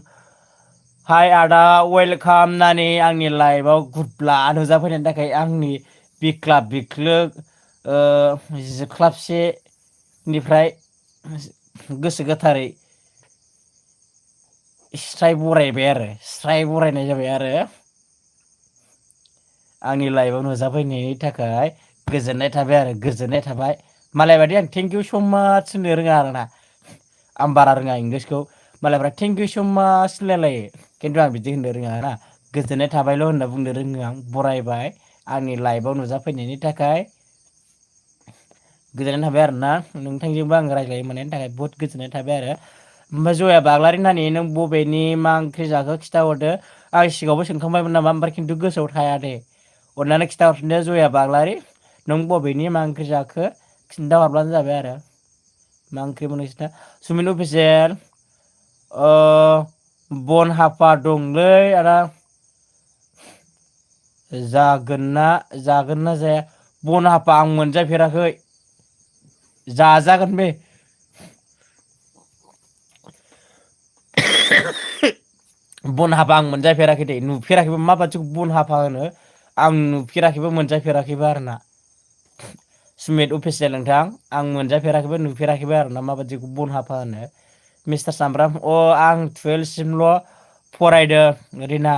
हाय आदा वेलकाम नानि आंनि लाइफआव गुुदला नुजाफैनायनि थाखाय आंनि बिख्लाब बिख्लोब जोख्लाबसेनिफ्राय गोसो गोथारै स्राय बरायबाय आरो स्राय बरायनाय जाबाय आरो आंनि लाइफआव नुजाफैनायनि थाखाय गोजोननाय थाबाय आरो गोजोननाय थाबाय मालाय बादि आं थेंक इउ स माच होननो रोङा आरोना आं बारा रोङा इंलिसखौ मालायफ्रा थेंक इउ स माच होनलायलायो खिन्थु आं बिदि होननो रोङा ना गोजोननाय थाबायल' होनना बुंनो रोङो आं बरायबाय आंनि लाइफआव नुजाफैनायनि थाखाय गोजोननाय थाबाय आरोना नोंथांजोंबो आं रायज्लायो मोननायनि थाखाय बहुत गोजोननाय थाबाय आरो ओमफ्राय जया बाग्लारि नानि नों बबेनि मा ओंख्रि जाखो खिथाहरदो आं सिगाङावबो सोंखांबायमोन नामा ओमफ्राय खिन्थु गोसोआव थाया दे अननानै खिन्थाहरफिनदो जया बाग्लारि नों बबेनि मा ओंख्रि जाखो खिन्थाहरब्लानो जाबाय आरो मा ओंख्रिमोन नोंसिना सुमिन अफिसियेल बन हाफा दंलै आदा जागोन ना जाया बन हाफा आं मोनजाफेराखै जाजागोन बे बन हाफा आं मोनजाफेराखै दे नुफेराखैबो माबादिखौ बन हाफा होनो आं नुफेराखैबो मोनजाफेराखैबो आरोना सुमित अफिसियेल नोंथां आं मोनजाफेराखैबो नुफेराखैबो आरोना माबादिखौ बन हाफा होनो मिस्टार सामब्राम आं 12 सिमल' फरायदों रिना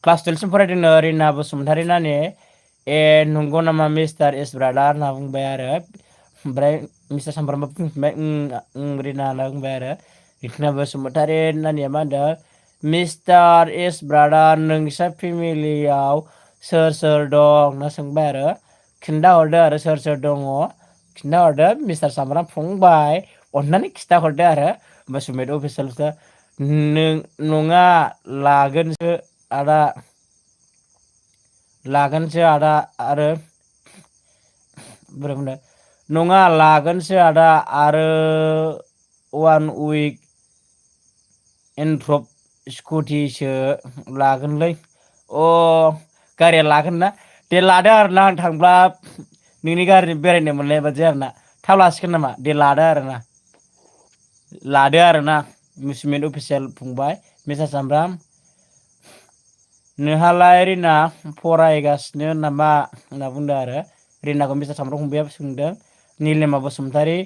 क्लास 12 सिम फरायदोंनो रिना बसुमतारी नानि नंगौ नामा मिस्टार इस ब्रादार होनना बुंबाय आरो ओमफ्राय मिस्टार सामब्रामबो बुंफिनबाय रिना होनना बुंबाय आरो रिना बसुमतारी नानिया मा होनदों मिस्टार इस ब्रादार नोंसा फेमिलियाव सोर सोर दं होनना सोंबाय आरो खिन्थाहरदो आरो सोर सोर दङ खिन्थाहरदो मिस्टार सामब्राम फंबाय अननानै खिन्थाहरदो आरो ओमफ्राय सुमित अफिसियेलखौ नङा लागोनसो आदा आरो बोरै बुंदों नङा लागोनसो आदा आरो 1 उइक एनथ्रप स्कुटिसो लागोनलै गारिया लागोन ना दे लादो आरोना आं थांब्ला नोंनि गारिजों बेरायनो मोननाय बादि आरोना थाब लासिगोन नामा दे लादो आरोना सुमित अफिसियेल फंबाय मिस्टार सामब्राम नोंहालाय रिना फरायगासिनो नामा होनना बुंदों आरो रिनाखौ मिस्टार सामब्राम फंबाया सोंदों निलिमा बसुमतारी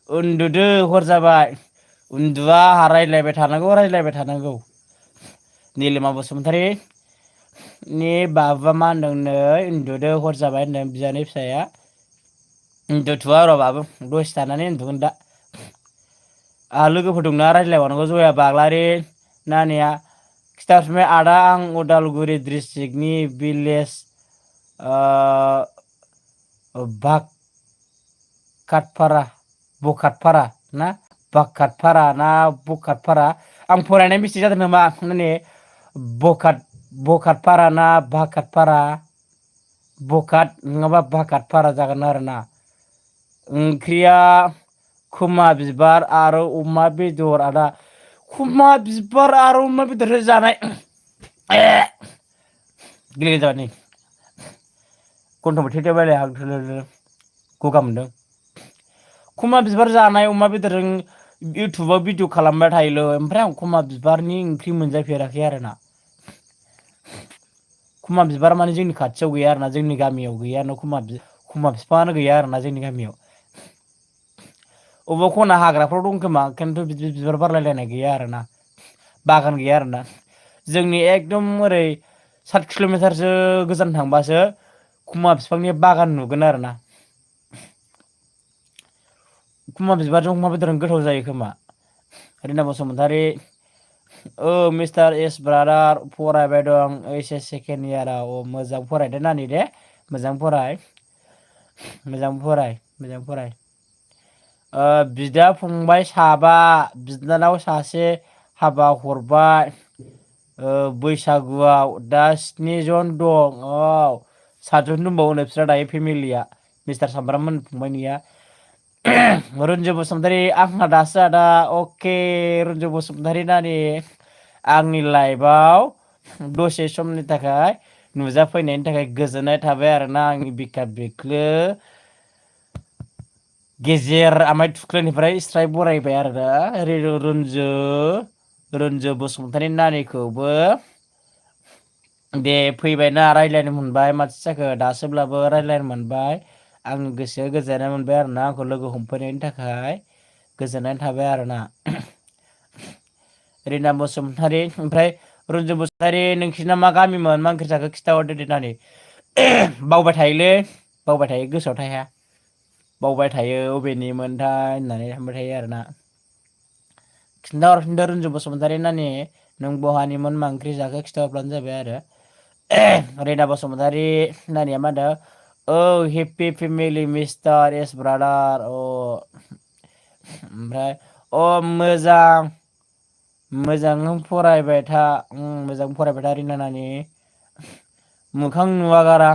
उन्दुदो हर जाबाय उन्दुआ रायज्लायबाय थानांगौ निलिमा बसुमतारी नि बाबुआ मा होनदों नै उन्दुदो हर जाबाय होनदों बियानै फिसाया उन्दुथ'आ र' बाबु दसे थानानै उन्दुगोन दा लोगोफोर दंना रायज्लायबावनांगौ जया बाग्लारि नानिया खिथाहरफिनबाय आदा आं उदालगुरि डिस्ट्रिक्टनि भिलेज बखातपारा ना बाकातपारा ना बखातपारा आं फरायनाय मिस्टेक जादों नामा माने बखातपारा ना बाकातपारा बखात नङाबा बाकातपारा जागोन आरोना ओंख्रिया खोमा बिबार आरो अमा बेदर आदा खोमा बिबार आरो अमा बेदर जानाय गिलिर जाबाय नै गन्थं थेथेब बायलाय हां गगा मोनदों खोमा बिबार जानाय अमा बेदरजों इउटुबाव भिडिअ खालामबाय थायोलै ओमफ्राय आं खोमा बिबारनि ओंख्रि मोनजाफेराखै आरोना खोमा बिबार माने जोंनि खाथियाव गैया आरोना जोंनि गामियाव गैया खोमा बिफाङानो गैया आरोना जोंनि गामियाव अबेबा खना हाग्राफ्राव दं खोमा खिन्थु बिदि बिबार बारलायलायनाय गैया आरोना बागान गैया आरोना जोंनि एकदम ओरै 7 किल'मिटारसो गोजान थांबासो खोमा बिफांनि बागान नुगोन आरोना खोमा बिबारजों अमा बेदरजों गोथाव जायो खोमा रिना बसुमतारी मिस्टार इस ब्रादार फरायबाय दं एस सेकेन्ड इयाराव मोजां फरायदो नानि दे मोजां फराय बिदा फंबाय साबा बिनानाव सासे हाबा हरबाय बैसागुआव दा 7 जन दं 7 जन दंबावो बिस्रा दायो फेमिलिया मिस्टार सामब्राममोन फंबायनिया रन्जु बसुमतारी आंहा दासो आदा अके रन्जु बसुमतारी नानि आंनि लाइफआव दसे समनि थाखाय नुजाफैनायनि थाखाय गोजोननाय थाबाय आरोना आंनि बिखा बिख्लो गेजेर आमाय थुख्लोनिफ्राय स्राय बरायबाय आरो दा रन्जु बसुमतारी नानिखौबो दे फैबायना रायज्लायनो मोनबाय माथो जाखो दासोब्लाबो रायज्लायनो मोनबाय आं गोसोआ गोजोननाय मोनबाय आरोना आंखौ लोगो हमफैनायनि थाखाय गोजोननाय थाबाय आरोना रिना बसुमतारी ओमफ्राय रन्जु बसुमतारी नोंसिना मा गामिमोन मा ओंख्रि जाखो खिथाहरदो दे नानि बावबाय थायोलै बावबाय थायो गोसोआव थाया बावबाय थायो अबेनिमोनथाय होननानै थांबाय थायो आरोना खिन्थाहरफिनदो रन्जु बसुमतारी नानि नों बहानिमोन मा ओंख्रि जाखो खिथाहरब्लानो जाबाय आरो रिना बसुमतारी नानिया मा होनदों औ happy family mister S brother अ ओमफ्राय अ मोजां फरायबाय था मोजां फरायबाय था रिना नानि मोखां नुवा गारा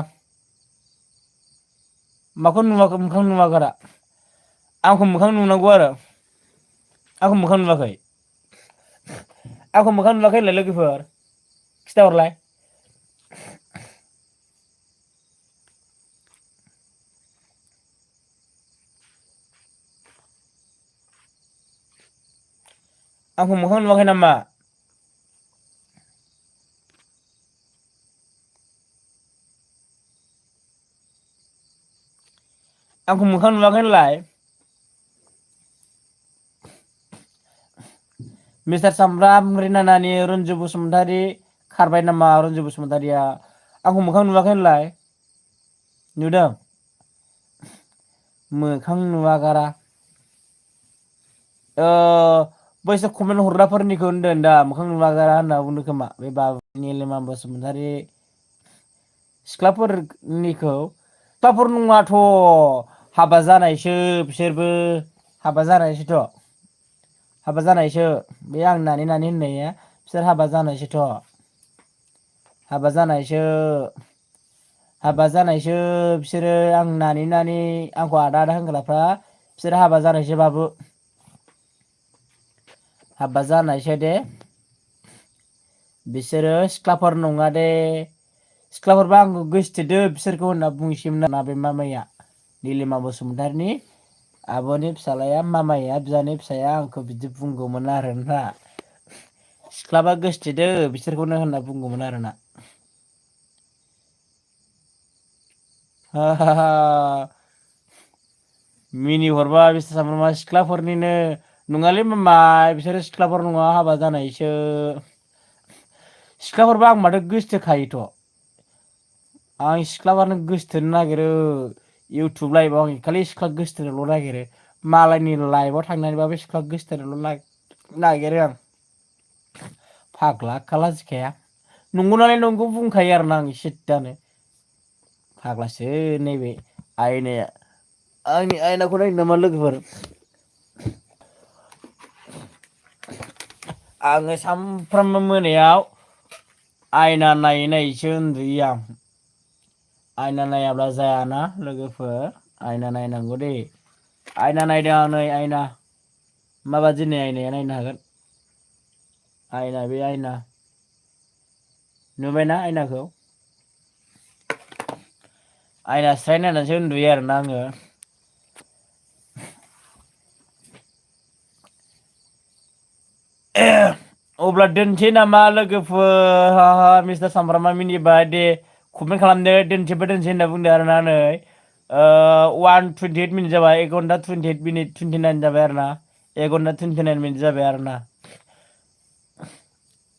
माखौ नुवाखै मोखां नुवा गारा आंखौ मोखां नुनांगौ आरो आंखौ मोखां नुवाखै आंखौ मोखां नुवाखै होनलाय लोगोफोर खिथाहरलाय आंखौ मोखां नुवाखै नामा आंखौ मोखां नुवाखै होनलाय मिस्टार सामब्राम रिना नानि रन्जु बसुमतारी खारबाय नामा रन्जु बसुमतारिया आंखौ मोखां नुवाखै होनलाय नुदों मोखां नुवागारा बैसोर कमेन्ट हरग्राफोरनिखौ होनदों दा मोखां नुवागारा होनना बुंदों खोमा बे निलिमा बसुमतारी सिख्लाफोरनिखौ सिख्लाफोर नङाथ' हाबा जानायसो बिसोरबो हाबा जानायसोथ' हाबा जानायसो बे आं नानि होननाया बिसोर हाबा जानायसोथ' हाबा जानायसो बिसोरो आं नानि आंखौ आदा होनग्राफ्रा बिसोर हाबा जानायसो बाबु हाबा जानायसो दे बिसोरो सिख्लाफोर नङा दे सिख्लाफोरबा आंखौ गोसोथोदो बिसोरखौ होनना बुंसैमोन आरोना बे मामाया निलिमा बसुमतारिनि आब'नि फिसाज्लाया मामाया बियानि फिसाया आंखौ बिदि बुंगौमोन आरोना सिख्लाबा गोसोथोदो बिसोरखौनो होनना बुंगौमोन आरोना मिनि हरबा मिस्टार सामब्रामा सिख्लाफोरनिनो नङालै मामा बिसोरो सिख्लाफोर नङा हाबा जानायसो सिख्लाफोरबा आं माथो गोसोथोखायोथ' आं सिख्लाबानो गोसोथोनो नागिरो इउटुब लाइभआव आं खालि सिख्ला गोसोथोनोल' नागिरो मालायनि लाइफआव थांनानैबाबो सिख्ला गोसोथोनोल' नागिरो आं फाग्ला लाजिखाया नंगौ नालाय नंगौ बुंखायो आरोना आं सिदानो फाग्लासो नैबे आयनाया आंनि आयनाखौ नायनो नामा लोगोफोर आङो सानफ्रामबो मोनायाव आयना नायै नायैसो उन्दुयो आं आयना नायाब्ला जायाना लोगोफोर आयना नायनांगौ दे आयना नायदों आं नै आयना माबादि नै आयनाया नायनो हागोन आयना बे आयना नुबायना आयनाखौ आयना स्राय नायनानैसो उन्दुयो आरोना आङो अब्ला दोनसै नामा लोगोफोर मिस्टार सामब्रामा मिनिबाय दे कमेन्ट खालामदो दोनसैबो दोनसै होनना बुंदो आरोना नै 1:28 मिनिट जाबाय 1 घन्टा 28 मिनिट 29 जाबाय आरो ना 1 घन्टा 29 मिनिट जाबाय आरो ना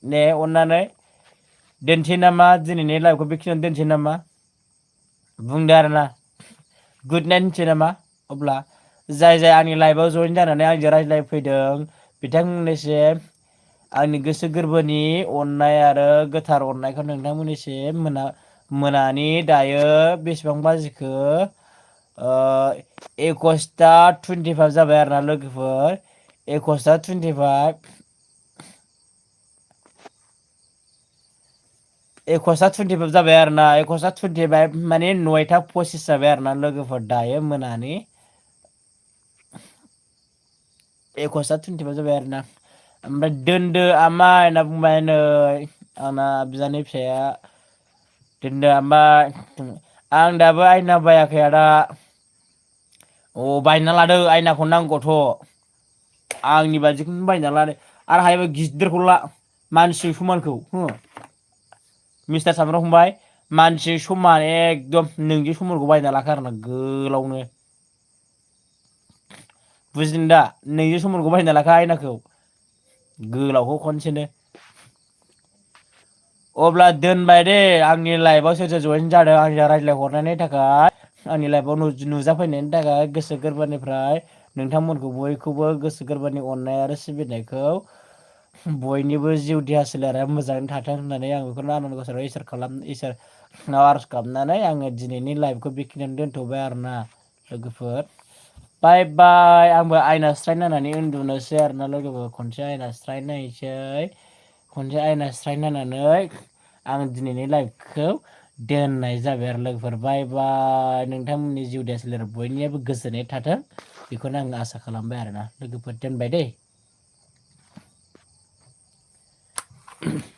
दे अननानै दोनसै नामा दिनैनि लाइभखौ बेखिनियावनो दोनसै नामा बुंदो आरोना गुड नाइट होनसै नामा अब्ला जाय आंनि लाइफआव जयेन जानानै आंजों रायज्लायफैदों बिथांमोननिसिम आंनि गोसो गोरबोनि अननाय आरो गोथार अननायखौ नोंथांमोननिसिम मोनानि दायो बेसेबां बाजिखो 21:25 जाबाय आरो ना लोगोफोर 21:25 21:25 जाबाय आरो ना 21:25 माने 9:25 जाबाय आरो ना लोगोफोर दायो मोनानि 21:25 जाबाय आरो ना ओमफ्राय दोनदो आमाय होनना बुंबाय नै आंना बियानै फिसाया दोनदो आमाय आं दाबो आयना बायाखै आदा बायना लादो आयनाखौ नांगौथ' आंनि बादिखौनो बायना लादो आरो हायोबा गिदिरखौ ला मानसि समानखौ हो मिस्टार सामब्राम फंबाय मानसि समान एकदम नोंजों समानखौ बायना लाखा आरोना गोलावनो बुजिदों दा नोंजों समानखौ बायना लाखा आयनाखौ गोलावखौ खनसेनो अब्ला दोनबाय दे आंनि लाइफआव सोर जयेन जादों आंजों रायज्लायहरनायनि थाखाय आंनि लाइफआव नुजाफैनायनि थाखाय गोसो गोरबोनिफ्राय नोंथांमोनखौ बयखौबो गोसो गोरबोनि अननाय आरो सिबिनायखौ बयनिबो जिउ देहा सोलेरा मोजाङै थाथों होननानै आं बेखौनो आनान गसाइयाव इसोरनाव आरज गाबनानै आङो दिनैनि लाइफखौ बेखिनियावनो दोनथ'बाय आरोना लोगोफोर बाय बाय आंबो आयनास्राय नायनानै उन्दुनोसै आरोना लोगोफोर खनसे आयनास्राय नायनानै आं दिनैनि लाइफखौ दोननाय जाबाय आरो लोगोफोर बाय बाय नोंथांमोननि जिउ देहा सोलेरा बयनियाबो गोजोनै थाथों बेखौनो आं आसा खालामबाय आरोना लोगोफोर दोनबाय दै